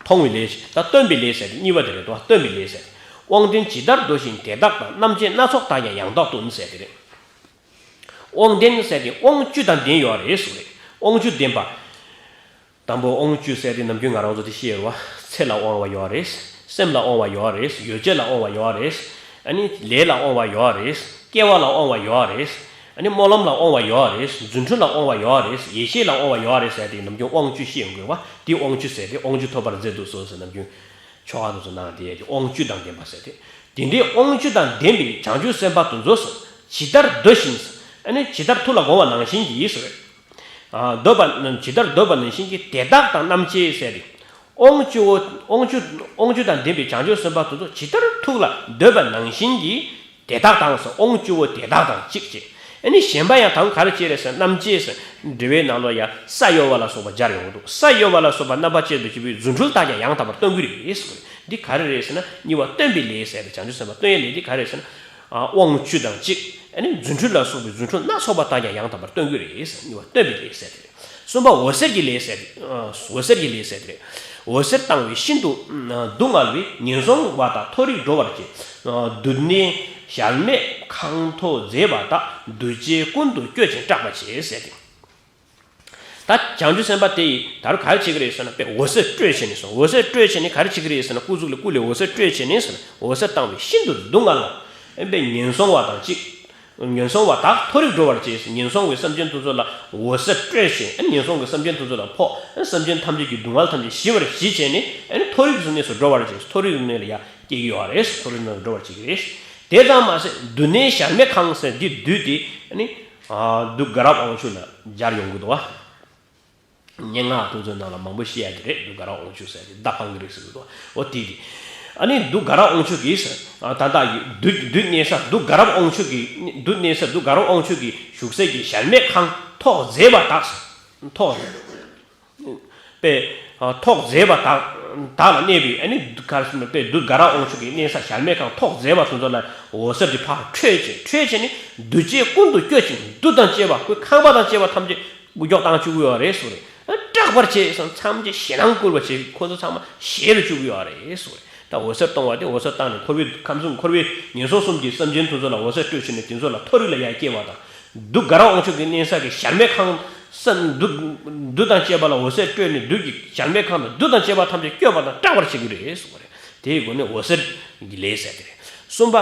མཐོང་བའི་ལས། ད་སྟོན་པའི་ལས་ཟེར་ཏེ་གཉིས་པ་དེ་རེད་དོ། སྟོན་པའི་ལས་ཟེར་ཏེ། དབང་ལྡན་ཇི་ལྟར་འདོད་བཞིན་དེ་དག་དང་། རྣམ་བཅད་སྣ་ཚོགས་དག་ཀྱང་ཡང་དག་སྟོན་ཟེར་ཏེ་རེད། དབང་ལྡན་ཟེར་ཏེ་དབང་བཅུ་དང་ལྡན་ཡོད་རེད་ཟེར་རེད། དབང་བཅུ་ལྡན་པ། དང་པོ་དབང་བཅུ་ཟེར་ཏེ་ནམ་རྒྱུན་ང་རང་ཚོ་དེ་ཤེས་རེད་བ། ཚེ་ལ་དབང་བ་ཡོད་རེད། སེམས་ལ་དབང་བ་ཡོད་རེད། ཡོ་བྱད་ལ་དབང་བ་ཡོད་རེད། ཨ་ནི་ལས་ལ་དབང་བ་ཡོད་རེད། སྐྱེ་བ་ལ་དབང་བ་ཡོད་རེད། ཨ་ནི་སྨོན་ལམ་ལ་དབང་བ་ཡོད་རེད། རྫུ་འཕྲུལ་ལ་དབང་བ་ཡོད་རེད། ཡེ་ཤེས་ལ་དབང་བ་ཡོད་རེད་ཟེར་ཏེ་ནམ་རྒྱུན་དབང་བཅུ་ཤེས་ཡོང་དགོས་བ། དེ་དབང་བཅུ་ཟེར་ཏེ་དབང་བཅུ་ཐོབ་པར་མཛད་དུ་གསོལ་ཟེར་ནམ་རྒྱུན་ཆོ་ག་དེ་ཚོ་ནང་དེ་ཡ་གི་དབང་བཅུ་དང་ལྡན་པ་ཟེར་ཏེ། དེ་འདྲའི་དབང་བཅུ་དང་ལྡན་པའི་བྱང་ཆུབ་སེམས་དཔའ་དེ་ཚོ་ཇི་ལྟར་འདོད་བཞིན། ཨ་ནི་ཇི་ལྟར་ཐུགས་ལ་དགོངས་པ་ནང་བཞིན་གྱིས་ཟེར། ཨ། འདོད་པ་ཇི་ལྟར་འདོད་པ་ནང་བཞིན་གྱིས་དེ་དག་དང་རྣམ་བཅད་ཟེར་ཏེ། དབང་བཅུ་བོ་དབང་བཅུ་དབང་བཅུ་དང་ལྡན་པའི་བྱང་ཆུབ་སེམས་དཔའ་དེ་ཚོ་ཇི་ལྟར་ཐུགས་ལ་འདོད་པ་ནང་བཞིན་གྱིས་དེ་དག་དང་ཟེར། དབང་བཅུ་བོ་དེ་དག་དང་གཅིག་བྱས། ཨ་ནི་གཞན་པ་ཡང་དང་ག་རེ་བྱས་རེད་ཟེར། རྣམ་བཅད་ཟེར། འགྲེལ་པའི་ནང་ལ་ཡང་ས་གཡོ་བ་ལ་སོགས་པ་སྦྱར་ཡོང་གི་འདུག་ས་གཡོ་བ་ལ་སོགས་པ་རྣམ་པ་ཅན་དུ་བྱེད་པའི་རྫུ་འཕྲུལ་དག་ཀྱང་ཡང་དག་པར་སྟོན་གྱི་རེད་ཟེར། འདི་ག་རེ་རེད་ཟེར་ན་གཉིས་པ་སྟོན་པའི་ལས་ཟེར་ཏེ། བྱང་ཆུབ་སེམས་དཔའ་སྟོན་ཡས་ལས་འདི་ག་རེ་རེད་ཟེར་ན། ཨ། དབང་བཅུ་དང་གཅིག་ཨ་ནི་རྫུ་འཕྲུལ་ལ་སོགས་པའི་རྫུ་འཕྲུལ་སྣ་ཚོགས་པ་དག་ཀྱང་ཡང་དག་པར་སྟོན་གྱི་རེད་ཟེར། གཉིས་པ་སྟོན་པའི་ལས་ཟེར་ཏེ། གསུམ་པ་འོད་གསལ་གྱི་ལས་ཟེར་ཏེ། ཨ། འོད་གསལ་གྱི་ལས་ཟེར་ཏེ། འོད་ཟེར་བཏང་བས་ཤིན་ཏུ་སྡུག་བསྔལ་བའི། ངན་སོང་བ་དག་མཐོ་རིས་འགྲོ་བར་བྱེད། སྡུག་བསྔལ་གཞལ་མེད་ཁང་ཐོག་མཛེས་པ་དག་འདུ་བྱེད་ཀུན་ཏུ་སྤྱོད་ཅིང་སྐྲག་པར་བྱེད་ཟེར་ཏེ། ད་བྱང་ཆུབ་སེམས་དཔའ་དེ་ཡིས་ད་རུང་ག་རེ་བྱེད་ཀྱི་རེད་ཟེར་ན། དཔེ་འོད་ཟེར་སྤྲོས་བྱས་ནས་སོ། འོད་ཟེར་སྤྲོས་བྱས་ནས་ག་རེ་བྱེད་ཀྱི་རེད་ཟེར་ན། སྐུ་གཟུགས་ལ་སྐུ་ལས་འོད་ཟེར་སྤྲོས་བྱས་ནས་ཟེར་ན། འོད་ཟེར་བཏང་བས་ཤིན་ཏུ་སྡུག་བསྔལ་བ། ཨེ་དཔེ་ངན་སོང་བ་དང་གཅིག་ངན་སོང་བ་དག་མཐོ་རིས་འགྲོ་བར་བྱེད། ངན་སོང་གི་སེམས་ཅན་དེ་ཚོ་ལ་འོད་ཟེར་སྤྲོས་ཤིང་། ངན་སོང་གི་སེམས་ཅན་དེ་ཚོ་ལ་ཕོག། སེམས་ཅན་ཐམས་ཅད་ཀྱི་སྡུག་བསྔལ་ཐམས་ཅད་ཞི་བར་གྱིས་བྱས་ནས་མཐོ་རིས་ཀྱི་གནས་སུ་འགྲོ་བར་བྱེད། མཐོ་རིས་ཀྱི་གནས་ལ་ཡང་སྐྱེ་གི་ཡོད་རེད། མཐོ་རིས་གནས་སུ་འགྲོ་བར་བྱེད་ཀྱི་རེད། དེ་ཙམ་མ་ཟད་བདུད་ནད་ཞལ་མེད་ཁང་ཟེར་འདི་བདུད་དེ་ནི་བདུད་དགའ་རབ་དབང་ཕྱུག་ལ་སྦྱར་ཡོང་གི་འདུག་བ། སྙན་ངག་དེ་ཚོའི་ནང་ལ་མང་པོ་བཤད་ཡ་དེ་རེད། བདུད་དགའ་རབ་དབང་ཕྱུག་ཟེར་དེ་མདའ་འཕང་གི་རིགས་ཟེར་གི་འདུག་འོ་དེ་དེ། ཨ་ནི་བདུད་དགའ་རབ་དབང་ཕྱུག་གིས་ད་ལྟ་ཡི་བདུད་བདུད་གནས་ས་བདུད་དགའ་རབ་དབང་ཕྱུག་གི། བདུད་གནས་ས་བདུད་དགའ་རབ་དབང་ཕྱུག་གི་བཞུགས་སའི་གི་ཞལ་མེད་ཁང་ཐོག་མཛེས་པ་དག་ཐོག་པས་ཐོག་མཛེས་པ་དག་དག་ལ་གནས་པའི། ཨ་ནི་ག་རེ་ཟེར་ན་པས་བདུད་དགའ་རབ་དབང་ཕྱུག་གི་གནས་ས་ཞལ་མེད་ཁང་ཐོག་མཛེས་པ་དེ་ཚོ་ལ་འོད་ཟེར་དེ་ཕར་འཕྲོས་བྱས་འཕྲོས་བྱས་ནས་བདུད་བྱེད་ཀུན་ཏུ་སྐྱོ་ཞིང་བདུད་དང་བཅས་པ་ཁོའི་ཁང་པ་དང་བཅས་པ་ཐམས་ཅད་སྐུ་འགྱོག་བཏང་བཅུག་གི་ཡོད་རེད་ཟེར་རེད། སྐྲག་པར་བྱས་སོང་། ཐམས་ཅད་ཞེད་སྣང་སྐུལ་བ་བྱས། ཁོ་ཚོ་ཚང་མ་ཞེད་དུ་བཅུག་གི་ཡོད་རེད་ཟེར་རེད། ད་འོད་ཟེར་གཏོང་བ་དེ་འོད་ཟེར་བཏང་ནས་འཁོར་བའི་ཁམས་གསུམ་འཁོར་བའི་ངན་སོང་གསུམ་གྱི་སེམས་ཅན་དེ་ཚོ་ལ་འོད་ཟེར་སྤྲོས་བྱས་ནས་དེ་ཚོ་ལ་མཐོ་རིས་ལ་ཡར་སྐྱེ་བ་དང་། བདུད་དགའ་རབ་དབང་ཕྱུག་གི་གནས་ས་གི་ཞལ་མེད་ཁང་སེམས་བདུད་བདུད་དང་བཅས་པ་ལ་འོད་ཟེར་སྤྲོས་ནས་བདུད་ཀྱི་ཞལ་མེད་ཁང་དང་བདུད་དང་བཅས་པ་ཐམས་ཅད་སྐྱོབ་པ་དང་སྐྲག་པར་བྱེད་ཀྱི་རེད་ཟེར་བ་རེད། དེའི་སྒོ་ནས་འོད་ཟེར་གྱི་ལས་ཟེར་དེ་རེད། གསུམ་པ།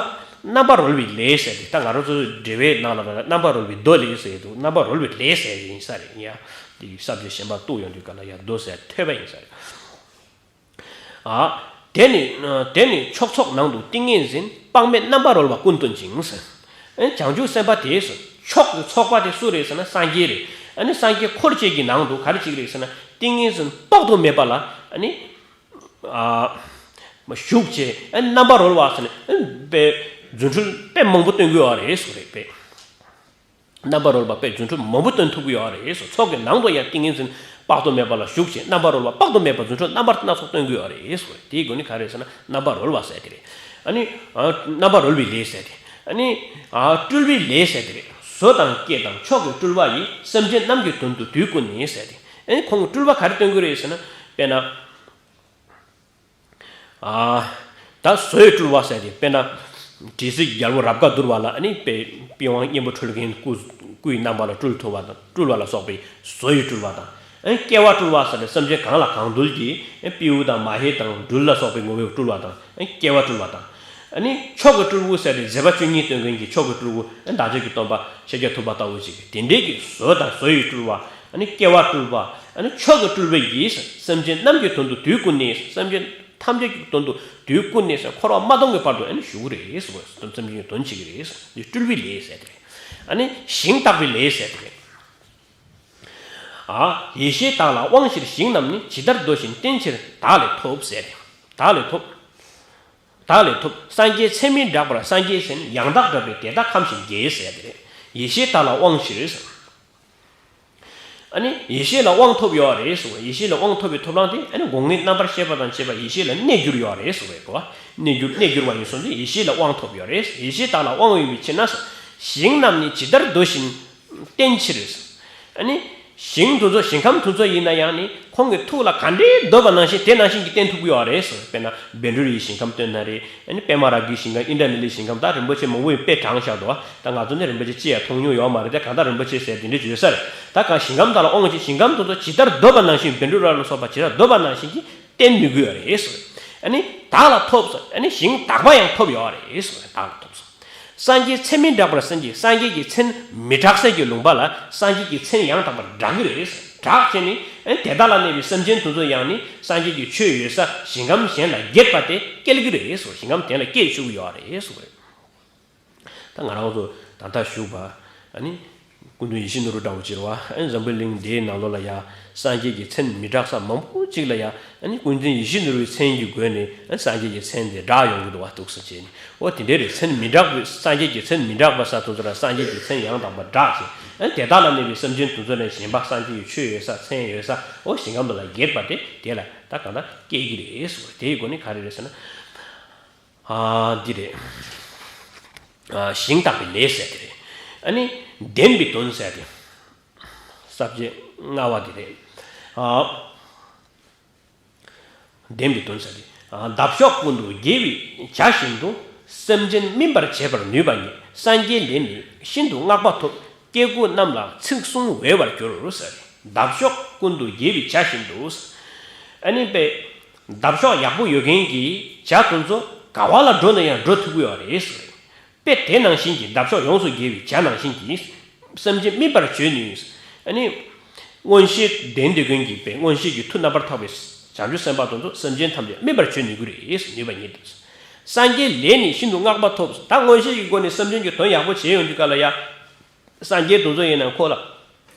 རྣམ་པར་རོལ་བའི་ལས་ཟེར་དེ་ད་ང་རང་ཚོ་འགྲེལ་པའི་ནང་ལ་རྣམ་པར་རོལ་བའི་མདོ་ལས་ཟེར་འདུག་རྣམ་པར་རོལ་བའི་ལས་ཟེར་ཡིན་ས་རེད། ཡ། དེ་ས་བཅད་གཞན་པ་གཏུགས་ཡོང་དུས་ག་ལ་ཡ་མདོ་ཟེར་ཐོས་པ་ཡིན་ས་རེད། ཨ། དེ་ནི་དེ་ནི་མཆོག་ཚོགས་ནང་དུ་ཏིང་ངེ་འཛིན། དཔག་མེད་རྣམ་པར་རོལ་པ་ཀུན་སྟོན་ཅིང་། ཨེ་བྱང་ཆུབ་སེམས་དཔའ་དེས་མཆོག་གི་ཚོགས་པ་དེ་སུ་རེད་ཟེར་ན་སངས་རྒྱས་རེད། ཨ་ནི་སངས་རྒྱས་འཁོར་བཅས་ཀྱི་ནང་དུ་ག་རེ་བྱེད་ཀྱི་རེད་ཟེར་ན་ཏིང་ངེ་འཛིན་དཔག་ཏུ་མེད་པ་ལ་ཨ་ནི་ཨ་ཞུགས་བྱས། ཨ་རྣམ་པར་རོལ་བ་ཟེར་ནས་ཨ་དཔེ་རྫུ་འཕྲུལ་དཔེ་མང་པོ་སྟོན་གྱི་ཡོད་རེད་ཟེར་རེད་པས། རྣམ་པར་རོལ་པ་དཔེ་རྫུ་འཕྲུལ་མང་པོ་སྟོན་ཐུབ་ཀྱི་ཡོད་རེད་ཟེར། ཚོགས་ཀྱི་ནང་དུ་ཡང་ཏིང་ངེ་འཛིན་དཔག་ཏུ་མེད་པ་ལ་ཞུགས་ཤིང་རྣམ་པར་རོལ་པ་དཔག་ཏུ་མེད་པ་རྫུ་འཕྲུལ་རྣམ་པ་སྣ་ཚོགས་སྟོན་ཀྱི་ཡོད་རེད་ཟེར། དེའི་སྒོ་ནས་ག་རེ་ཟེར་ན་རྣམ་པར་རོལ་པ་ཟེར་དེ་རེད། ཨ་ནི་ཨ་རྣམ་པར་རོལ་པའི་ལས་ཟེར་དེ། ཨ་ནི་ཨ་སྤྲུལ་པའི་ལས་ཟེར་དེ་རེད། བཟོ་དང་བཀོད་དང་མཆོག་གི་སྤྲུལ་པ་ཡིས། སེམས་ཅན་རྣམས་ཀྱི་དོན་དུ་དུས་ཀུན་ནས་ཟེར་དེ། ཨ་ནི་ཁོང་གི་སྤྲུལ་པ་ག་རེ་སྟོན་གྱི་རེད་ཟེར་ན་དཔེར་ན། ཨ། ད་བཟོ་ཡི་སྤྲུལ་པ་ཟེར་ཏེ་དཔེར་ན། དྲི་ཟའི་རྒྱལ་པོ་རབ་དགའ་འདུལ་བ་ལ་ཨ་ནི་པད་པི་ཝང་གཉན་པོ་འཁྲུལ་མཁན་སྐུ་སྐུ་ཡི་རྣམ་པ་ལ་སྤྲུལ་ཐུབ་པ་དང་སྤྲུལ་བ་ལ་སོགས་པའི་བཟོ་ཡི་སྤྲུལ་པ་དང་། ཨ་ནི་སྐྱེ་བ་སྤྲུལ་པ་ཟེར་ཏེ་སེམས་ཅན་གང་ལ་གང་འདུལ་གྱི་ཨ་ནི་སྤྲེའུ་དང་མ་ཧེ་དང་སྦྲུལ་ལ་སོགས་པའི་ངོ་བོས་སྤྲུལ་བ་དང་། ཨ་ནི་སྐྱེ་བ་སྤྲུལ་བ་དང་། ཨ་ནི་མཆོག་གི་སྤྲུལ་སྐུ་ཟེར་ཏེ་མཛད་པ་བཅུ་གཉིས་སྟོན་མཁན་གྱི་མཆོག་གི་སྤྲུལ་སྐུ་ཨ་ནི་བདག་ཅག་གི་སྟོན་པ་ཤཱཀྱ་ཐུབ་པ་ལྟ་བུ་ཅིག་དེ་འདྲའི་གི་བཟོ་དང་བཟོ་ཡི་སྤྲུལ་པ། ཨ་ནི་སྐྱེ་བ་སྤྲུལ་པ། ཨ་ནི་མཆོག་གི་སྤྲུལ་པ་ཡིས། སེམས་ཅན་རྣམས་ཀྱི་དོན་དུ་དུས་ཀུན་ནས། སེམས་ཅན་ཐམས་ཅད་ཀྱི་དོན་དུ་དུས་ཀུན་ནས་ཟེར་འཁོར་བ་མ་སྟོངས་ཀྱི་བར་དུ་ཨ་ནི་བཞུགས་རེད་ཟེར་བ། སེམས་ཅན་གྱི་དོན་བྱེད་ཀྱི་རེད་ཟེར། འདི་སྤྲུལ་པའི་ལས་ཟེར་དེ་རེད། ཨ་ནི་ཞིང་བརྟག་པའི་ལས་ཟེར་དེ་རེད། ཨ། ཡེ་ཤེས་དག་ལ་དབང་ཕྱིར་ཞིང་རྣམས་ནི། ཇི་ལྟར་འདོད་བཞིན་བསྟེན་ཕྱིར་བདག་ལས་ཐོབ་ཟེར་དེ། བདག་ལས་ཐོབ། བདག་ལས་ཐོབ། སངས་རྒྱས་མཚན་མི་འགྲགས་པར་སངས་རྒྱས་ཟེར་ནས་ཡང་དག་འདྲ་བའི་དེ་དག་ཁམས་ཤིང་རྒྱས་ཟེར་དེ་རེད། ཡེ་ཤེས་དག་ལ་དབང་ཕྱིར་ཟེར། ཨ་ནི་ཡེ་ཤེས་ལ་དབང་ཐོབ་ཡོད་རེད་ཟེར་བ། ཡེ་ཤེས་ལ་དབང་ཐོབ་པའི་ཐོབ་ཐང་དེ་ཨ་ནི་སྒོ་ལྔའི་རྣམ་པར་ཤེས་པ་དང་བཅས་པ་ཡེ་ཤེས་ལ་གནས་གྱུར་ཡོད་རེད་ཟེར་བའི་གོ་བ། གནས་གྱུར་གནས་གྱུར་བ་ཡིན་སོང་དུས་ཡེ་ཤེས་ལ་དབང་ཐོབ་ཡོད་རེད། ཡེ་ཤེས་དག་ལ་དབང་ཡོད་པའི་ཕྱིར་ན་ཟེར། ཞིང་རྣམས་ནི་ཇི་ལྟར་འདོད་བཞིན་བསྟེན་ཕྱིར་ཟེར། ཨ་ནི། ཞིང་དེ་ཚོ་ཞིང་ཁམས་དེ་ཚོ་ཡིན་ན་ཡང་ནི་ཁོང་གི་ཐུགས་ལ་ག་འདྲའི་འདོད་པ་ནང་བཞིན་དེ་ནང་བཞིན་གྱི་བསྟེན་ཐུབ་ཀྱི་ཡོད་རེད་ཟེར། དཔེར་ན་བཻ་ཌཱུརྱའི་ཞིང་ཁམས་སྟོན་ན་རེད། ཨ་ནི་པདྨ་རཱ་གའི་ཞིང་ཁམས་ཨིནྡྲ་ནཱི་ལའི་ཞིང་ཁམས་ད་རིན་པོ་ཆེ་མང་པོ་ཡིན་དཔེ་དྲངས་བཞག་འདུག་ད་ང་ཚོ་ནི་རིན་པོ་ཆེ་ཅི་ཡང་མཐོང་མྱོང་ཡོད་མ་རེད་དེ་གང་ལྟར་རིན་པོ་ཆེ་ཟེར་དེ་འདྲ་བརྗོད་ས་རེད། ད་གང་ཞིང་ཁམས་དག་ལ་དབང་ཞིང་ཞིང་ཁམས་དེ་ཚོ་ཇི་ལྟར་འདོད་པ་ནང་བཞིན་བཻ་ཌཱུརྱ་ལ་སོགས་པ་ཇི་ལྟར་འདོད་པ་ནང་བཞིན་གྱི་བསྟེན་ནུས་ཀྱི་ཡོད་རེད་ཟེར། ཨ་ནི་བདག་ལ་ཐོབ་ཟེར། ཨ་ནི་ཞིང་དག་པ་ཡང་ཐོབ་ཡོད་རེད་ཟེར། བདག་ལ་ཐོབ་ཟེར། སངས་རྒྱས་མཚན་མི་འགྲགས་པར་སངས་རྒྱས་སངས་རྒྱས་ཀྱི་མཚན་མི་གྲགས་སའི་གི་ལུང་པ་ལ་སངས་རྒྱས་ཀྱི་མཚན་ཡང་དག་པར་གྲགས་ཀྱི་རེད་ཟེར། གྲགས་བྱས་ནས་ཨ་ནི་དེ་དག་ལ་གནས་པའི་སེམས་ཅན་དེ་ཚོ་ཡང་ནི་སངས་རྒྱས་ཀྱི་ཆོས་ཡོད་ས་ཞིང་ཁམས་གཞན་ལ་རྒྱས་པ་དེ་སྐྱེལ་གྱི་རེད་ཟེར། ཞིང་ཁམས་དེ་ལ་སྐྱེ་བཅུག་གི་ཡོད་རེད་ཟེར། ད་ང་རང་ཚོ་ད་ལྟ་བཞུགས་པ་ཨ་ནི་སྐུ་མདུན་ཡིད་བཞིན་ནོར་བུ་འདྲ་བོ་ཅིག་རེད་བ། ཨ་ནི་འཛམ་བུ་གླིང་འདིའི་ནང་ལོགས་ལ་ཡ་སངས་རྒྱས་ཀྱི་མཚན་མི་གྲགས་ས་མང་པོ་ཅིག་ལ་ཡ་ཨ་ནི་ཀུན་མཁྱེན་ཡིད་བཞིན་ནོར་བུའི་མཚན་གྱི་སྒོ་ནས་ཨ་ནི་སངས་རྒྱས་ཀྱི་མཚན་དེ་གྲགས་ཡོང་གི་འདུག་བ། འདུག་སེ་བྱས་ནས་འོ་དེ་འདྲའི་རེད། མཚན་མི་གྲགས་པའི་སངས་རྒྱས་ཀྱི་མཚན་མི་གྲགས་པ་ས་དེ་ཚོ་ལ་སངས་རྒྱས་ཀྱི་མཚན་ཡང་དག་པ་གྲགས་ཤིང་ཨ་ནི་དེ་དག་ལ་གནས་པའི་སེམས་ཅན་དེ་ཚོ་ལ་གཞན་པ་སངས་རྒྱས་ཀྱི་ཆོས་ཡོད་ས་མཚན་ཡོད་ས་འོ་ཞིང་ཁམས་དེ་ལ་རྒྱས་པ་དེ་དེ་ལ་ད་གང་ལྟར་སྐྱེ་གི་རེད་ཟེར། དེའི་སྒོ་ནས་ག་རེ་རེད་ཟེར་ན། ཨ། འདི་རེད། ཨ། ཞིང་བརྟག་པའི་ལས་ཟེར་དེ་རེད། ཨ་ནི་བདེན་པའི་དོན་ཟེར་དེ། ས་བཅད་ལྔ་པ་འདི་རེད། ཨ། བདེན་པའི་དོན་ཟེར་དེ། ཨ། འདབ་གཤོག་ཀུན་ཏུ་རྒྱས་པའི་བྱ་བཞིན་དུ། སེམས་ཅན་སྨིན་པར་བྱེད་པར་ནུས་པ་ཉིད། སངས་རྒྱས་ལས་ནི་ཤིན་ཏུ་བསྔགས་པ་ཐོབ། སྐྱེ་དགུ་རྣམས་ལ་ཚིག་གསུང་འོས་པར་གྱུར་ཟེར། འདབ་གཤོག་ཀུན་ཏུ་རྒྱས་པའི་བྱ་བཞིན་དུ། ཨ་ནི་པས། འདབ་གཤོག་ཡག་པོ་ཡོད་མཁན་གྱི་བྱ་དེ་ཚོ་ག་བ་ལ་འགྲོ་ན་ཡང་འགྲོ་ཐུབ་ཀྱི་ཡོད་རེད་ཟེར། དཔེ་དེ་ནང་བཞིན་གྱི་འདབ་གཤོག་ཡོངས་སུ་རྒྱས་པའི་བྱ་ནང་བཞིན་གྱི་སེམས་ཅན་དམིགས་པར་བྱོས་ནས། ཨ་ནི། མངོན་ཤེས་ལྡན་དེ་ཀུན་གྱིས་པའི་མངོན་ཤེས་ཀྱི་མཐུ་རྣམ་པར་དག་པའི་བྱང་ཆུབ་སེམས་དཔའ་དེ་ཚོ་སེམས་ཅན་ཐམས་ཅད་དམིགས་པར་བྱོས་ནུས་ཀྱི་རེད། ནུས་པ་ཉིད་དུ། སངས་རྒྱས་ལས་ནི་ཤིན་ཏུ་བསྔགས་པ་ཐོབ། ད་མངོན་ཤེས་ཀྱི་སྒོ་ནས་སེམས་ཅན་གྱི་དོན་ཡག་པོ་བྱེད་ཡོང་དུས་སྐབས་ལ་ཡ། སངས་རྒྱས་དེ་ཚོ་ཡིན་ན་ཁོ་ལ་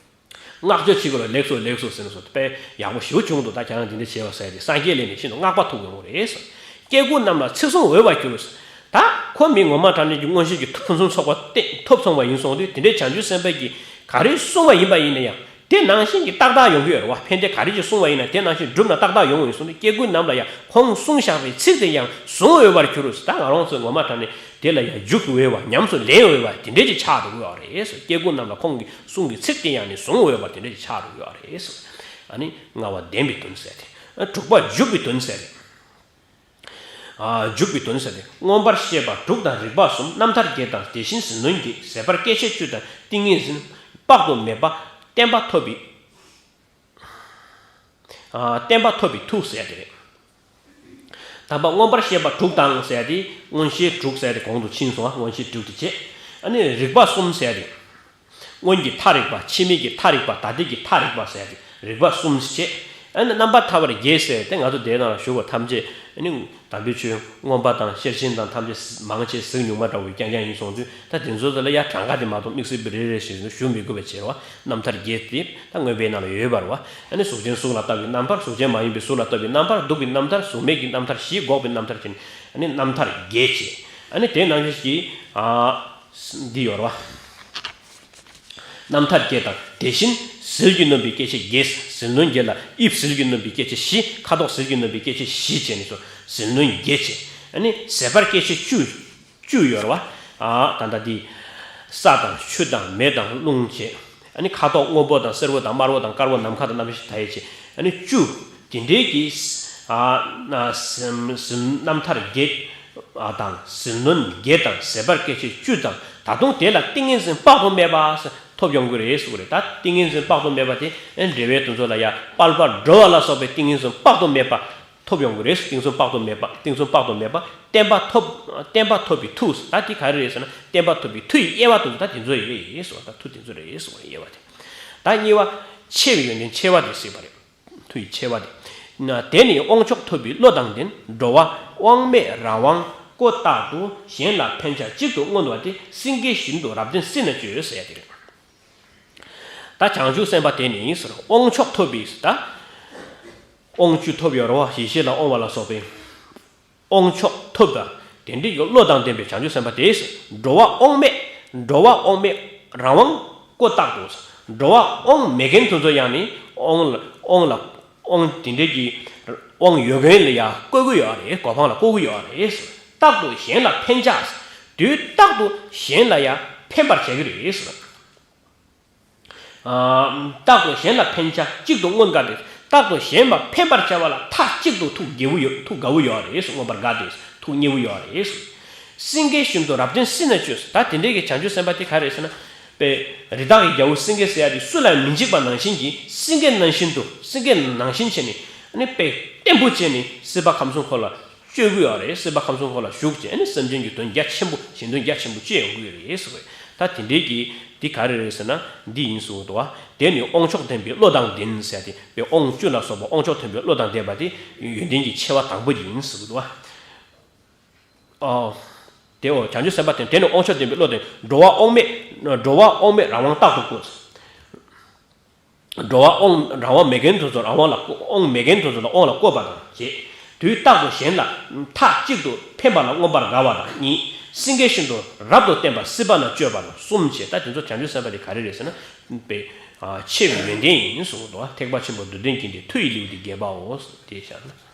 བསྔགས་བརྗོད་བྱེད་དགོས་ལ་ལེགས་སོ་ལེགས་སོ་ཟེར་ནས་སོ་དཔེ་ཡག་པོ་ཞེ་པོ་བྱུང་འདུག་ད་ཁྱེད་རང་འདི་འདྲ་བྱས་པ་ཟེར་ཏེ་སངས་རྒྱས་ལས་ནི་ཤིན་ཏུ་བསྔགས་པ་ཐོབ་ཡོང་གི་རེད། སྐྱེ་དགུ་རྣམས་ལ་ཚིག་གསུང་འོས་པར་གྱུར། ད་ཁོ་མི་ངོ་མ་དྲང་གནས་ཀྱི་མངོན་ཤེས་ཀྱི་ཐུགས་ཕུན་སུམ་ཚོགས་པ་སྟེ་ཐོབ་སོང་བ་ཡིན་སོང་དུས་དེ་འདྲའི་བྱང་ཆུབ་སེམས་དཔའ་གིས་ག་རེ་གསུངས་པ་ཡིན་པ་ཡིན་ན་ཡང་། དེ་ནང་བཞིན་གྱི་ཏག་ཏག་ཡོང་གི་ཡོད་རེད་བ། ཕན་བདེ་ག་རེ་ཅིག་གསུང་བ་ཡིན་ན་དེ་ནང་བཞིན་བསྒྲུབས་ན་ཏག་ཏག་ཡོང་བ་ཡིན་སོང་ནས་སྐྱེ་དགུའི་ནང་ལ་ཡང་ཁོང་གསུངས་བཞག་པའི་ཚིག་དེ་ཡང་གཟུང་འོས་པར་གྱུར། ད་ང་རང་ཚོའི་ངོ་མ་དྲང་ནས་དེ་ལ་ཡང་འཇུག་འོས་པ་ཉམས་སུ་ལེན་འོས་པ་དེ་འདྲས་ཅིག་ཆགས་འགྲོ་གི་ཡོད་རེད། སྐྱེ་དགུའི་ནང་ལ་ཁོང་གི་གསུང་གི་ཚིག་དེ་ཡང་ནི་གཟུང་འོས་པ་དེ་འདྲས་ཅིག་ཆགས་འགྲོ་གི་ཡོད་རེད། ཨ་ནི་ལྔ་པ་བདེན་པའི་དོན་ཟེར་ཏེ། དྲུག་པ་འཇུག་པའི་དོན་ཟེར་ཏེ། ཨ། འཇུག་པའི་དོན་ཟེར་ཏེ་མངོན་པར་ཤེས་པ་དྲུག་དང་རིག་པ་གསུམ་རྣམ་ཐར་བརྒྱད་དང་དེ་བཞིན་ཟིལ་གནོན་བརྒྱད་ཟད་པར་སྐྱེ་མཆེད་བཅུ་དང་ཏིང་ངེ་འཛིན་དཔག་ཏུ་མེད་པ་བརྟན་པ་ཐོབ་པའི། ཨ། བརྟན་པ་ཐོབ་པའི་མཐུ་ཟེར་དེ་རེད། དང་པོ་མངོན་པར་ཤེས་པ་དྲུག་དང་ཟེར་ཏེ་མངོན་ཤེས་དྲུག་ཟེར་ཏེ་གོང་དུ་ཕྱིན་སོང་བ། མངོན་ཤེས་དྲུག་དེ་བྱས། ཨ་ནི་རིག་པ་གསུམ་ཟེར་ཏེ། སྔོན་གྱི་མཐར་རིག་པ། ཕྱི་མའི་གི་མཐར་རིག་པ། ད་ལྟའི་གི་མཐར་རིག་པ་ཟེར་ཏེ་རིག་པ་གསུམ་བྱས། ཨ་ནི་རྣམ་པར་ཐར་པ་བརྒྱད་ཟེར་ཏེ་ང་ཚོ་དེའི་ནང་ལ་ཞུགས་པ་ཐམས་ཅད་ཨ་ནི་དམ་པའི་ཆོས་མངོན་པ་དང་ཤེར་ཕྱིན་དང་ཐམས་ཅད་མང་ཆེ་གཟུགས་གཉུག་མ་འདྲ་བོ་རྐྱང་རྐྱང་ཡིན་སོང་དུས་ད་དེ་ཚོ་ལ་ཡ་གྲངས་ཀ་དེ་མ་གཏོགས་དམིགས་བསལ་རེ་རེ་ཞིག་ཞུ་མི་དགོས་པའི་ཕྱིར་རོ། རྣམ་ཐར་བརྒྱད་དེ་ད་མངོན་པའི་ནང་ལ་ཡོད་པ་རེད་བ། ཨ་ནི་གཟུགས་ཅན་གཟུགས་ལ་ལྟ་བའི་རྣམ་པར། གཟུགས་ཅན་མ་ཡིན་པའི་གཟུགས་ལ་ལྟ་བའི་རྣམ་པར། སྡུག་པའི་རྣམ་ཐར། གཟུགས་མེད་ཀྱི་རྣམ་ཐར། ཞི་འགོག་པའི་རྣམ་ཐར་བྱས་ནས་ཨ་ནི་རྣམ་ཐར་བརྒྱད་བྱས། ཨ་ནི་དེ་ནང་བཞིན་གྱི་ཨ་འདི་ཡོད་རེད་བ། རྣམ་ཐར་བརྒྱད་དང་དེ་བཞིན་ཟིལ་གྱིས་གནོན་པའི་སྐྱེ་མཆེད་བརྒྱད། ཟིལ་གནོན་བརྒྱད་ལ་དབྱིབས་ཟིལ་གྱིས་གནོན་པའི་སྐྱེ་མཆེད་བཞི། ཁ་དོག་ཟིལ་གྱིས་གནོན་པའི་སྐྱེ་མཆེད་བཞི་བྱས་ནས་སོ་ཟིལ་གནོན་བརྒྱད་བྱས། ཨ་ནི་ཟད་པར་སྐྱེ་མཆེད་བཅུ། བཅུ་ཡོད་རེད་བ། ཨ་ད་ལྟ་འདི་ས་དང་ཆུ་དང་མེ་དང་རླུང་བྱས། ཨ་ནི་ཁ་དོག་སྔོན་པོ་དང་སེར་པོ་དང་དམར་པོ་དང་དཀར་པོ་ནམ་མཁའ་དང་གནམ་གཤིས་ད་ཡས་བྱས། ཨ་ནི་བཅུ། དེ་འདྲའི་གི་ཨ་ན་སེམས་སེམས་རྣམ་ཐར་བརྒྱད་ཨ་དང་ཟིལ་གནོན་བརྒྱད་དང་ཟད་པར་སྐྱེ་མཆེད་བཅུ་དང་ད་དུང་དེ་ལ་ཏིང་ངེ་འཛིན་དཔག་ཏུ་མེད་པ་ཐོབ་ཡོང་གི་རེད་ཟེར་གི་རེད། ད་ཏིང་ངེ་འཛིན་དཔག་ཏུ་མེད་པ་དེ་ཨ་འགྲེལ་པའི་དོན་ཚོ་ལ་ཡ་དཔལ་འབར་འགྲོ་བ་ལ་སོགས་པའི་ཏིང་ངེ་འཛིན་དཔག་ཏུ་མེད་པ། ཐོབ་ཡོང་གི་རེད། ཏིང་འཛིན་དཔག་ཏུ་མེད་པ། ཏིང་འཛིན་དཔག་ཏུ་མེད་པ་བརྟན་པ་ཐོབ། བརྟན་པ་ཐོབ་པའི་མཐུ། ད་དེ་ག་རེ་རེད་ཟེར་ན་བརྟན་པ་ཐོབ་པའི་མཐུ་ཡི་དབྱེ་བ་དུ་ད་དེ་ཚོ་ཡི་རེད་ཟེར་བ། ད་མཐུ་དེ་ཚོ་རེད་ཟེར་བ་དབྱེ་བ་དེ། ད་གཉིས་པ་ཆེ་བའི་ཡོན་ཏན་ཆེ་བ་དེ་གཟིགས་པ་རེད། མཐུ་ཡི་ཆེ་བ་དེ། ན་དེ་ནི་དབང་མཆོག་ཐོབ་པའི་བློ་དང་ལྡན། འགྲོ་བ་དབང་མེད་རང་དབང་ཀུན་བཏགས་ཏེ་གཞན་ལ་ཕན་བྱ་གཅིག་ཏུ་བསྔོ་བ་དེ་སེང་གེ་བཞིན་དུ་རབ་བརྟན་སྲིད་ན་སྤྱོད་ཟེར་ཡ་དེ་རེད། ད་བྱང་ཆུབ་སེམས་དཔའ་དེ་ནི་ཟེར་དབང་མཆོག་ཐོབ་པའི་ད། དབང་བཅུ་ཐོབ་ཡོད་རེད་བ། ཡེ་ཤེས་ལ་དབང་བ་ལ་སོགས་པའི་དབང་མཆོག་ཐོབ་པ། དེ་འདྲའི་བློ་དང་ལྡན་པའི་བྱང་ཆུབ་སེམས་དཔའ་དེས། འགྲོ་བ་དབང་མེད། འགྲོ་བ་དབང་མེད་རང་དབང་ཀུན་བཏགས་ཏེ། འགྲོ་བ་དབང་མེད་མཁན་དེ་ཚོ་ཡང་ནི་དབང་ལ་དབང་ལ་དབང་དེ་འདྲའི་གི་དབང་ཡོད་མཁན་ལ་ཡང་བཀོལ་གི་ཡོད་རེད། གོ་འཕང་ལ་བཀོལ་གི་ཡོད་རེད། རྟག་ཏུ་གཞན་ལ་ཕན་བྱ། དུས་རྟག་ཏུ་གཞན་ལ་ཡང་ཕན་པར་བྱ་གི་རེད། ཨ་རྟག་ཏུ་གཞན་ལ་ཕན་བྱ་གཅིག་ཏུ་བསྔོ་དགའ་སྟེ། རྟག་ཏུ་གཞན་ལ་ཕན་པར་བྱ་བ་ལ་མཐའ་གཅིག་ཏུ་ཐུགས་དགའ་བོ་ཡོད། ཐུགས་དགའ་བོ་ཡོད་རེད། མངོན་པར་དགའ་སྟེ་ཐུགས་མཉེས་པོ་ཡོད་རེད། སེང་གེ་བཞིན་དུ་རབ་བརྟན་སྲིད་ན་སྤྱོད། ད་དེ་འདྲའི་གི་བྱང་ཆུབ་སེམས་དཔའ་དེ་ག་རེད་ཟེར་ན། དཔེ་རི་དྭགས་ཀྱི་རྒྱལ་པོ་སེང་གེ་ཟེར་ཡ་དེ་སུ་ལ་མི་འཇིགས་པ་ནང་བཞིན་གྱི་སེང་གེ་ནང་བཞིན་དུ་སེང་གེ་ནང་བཞིན་བྱས་ནས་ཨ་ནི་དཔེ་བརྟན་པོ་བྱས་ནས་སྲིད་པ་ཁམས་གསུམ་འཁོར་ལ་སྤྱོད་ཀྱི་ཡོད་རེད། སྲིད་པ་ཁམས་གསུམ་འཁོར་ལ་བཞུགས་བྱས་ནས་སེམས་ཅན་གྱི་དོན་རྒྱ་ཆེན་པོ་གཞན་དོན་རྒྱ་ཆེན་པོ་སྤྱད་ཡོང་གི་ཡོད་རེད་ཟེར་བས། ད་དེ་འདྲའི་གི་འདི་ག་རེ་རེད་ཟེར་ན་འདི་ཡིན་གསུངས་འདུག་བ། དེ་ནི་དབང་མཆོག་ལྡན་པའི་བློ་དང་ལྡན་ཟེར་ཏེ་དཔེ་དབང་བཅུ་ལ་སོགས་པ་དབང་མཆོག་ལྡན་པའི་བློ་དང་ལྡན་པ་དེ་ཡོན་ཏན་གྱི་ཆེ་བ་དང་པོ་ཡིན་གསུངས་འདུག་བ། ཨོ། དེ་འོ་བྱང་ཆུབ་སེམས་དཔའ་དེ་དེ་ནི་དབང་མཆོག་ལྡན་པའི་བློ་དང་འགྲོ་བ་དབང་མེད་འགྲོ་བ་དབང་མེད་རང་དབང་རྟག་ཏུ་བཀོད། འགྲོ་བ་དབང་རང་དབང་མེད་མཁན་དེ་ཚོ་རང་དབང་ལ་བཀོད། དབང་མེད་མཁན་དེ་ཚོ་ལ་དབང་ལ་བཀོད་པ་དང་བྱེད། དུས་རྟག་ཏུ་གཞན་ལ་མཐའ་གཅིག་ཏུ་ཕན་པ་ལ་མངོན་པར་དགའ་བ་དང་གཉིས། སེང་གེ་བཞིན་དུ་རབ་ཏུ་བརྟན་པ་སྲིད་པ་ན་སྤྱོད་པ་དང་གསུམ་བྱེད། ད་དེ་ཚོ་བྱང་ཆུབ་སེམས་དཔའ་དེ་ག་རེ་རེད་ཟེར་ན། དཔེ་ཆེ་བའི་ཡོན་ཏན་ཡིན་གསུངས་འདུག་ཐེག་པ་ཆེན་པོ་རྡུལ་ལྡན་གྱི་འདི་མཐུ་ཡི་ལེའུ་སྟེ་བརྒྱད་པའོ། དེ་བཞག་ན།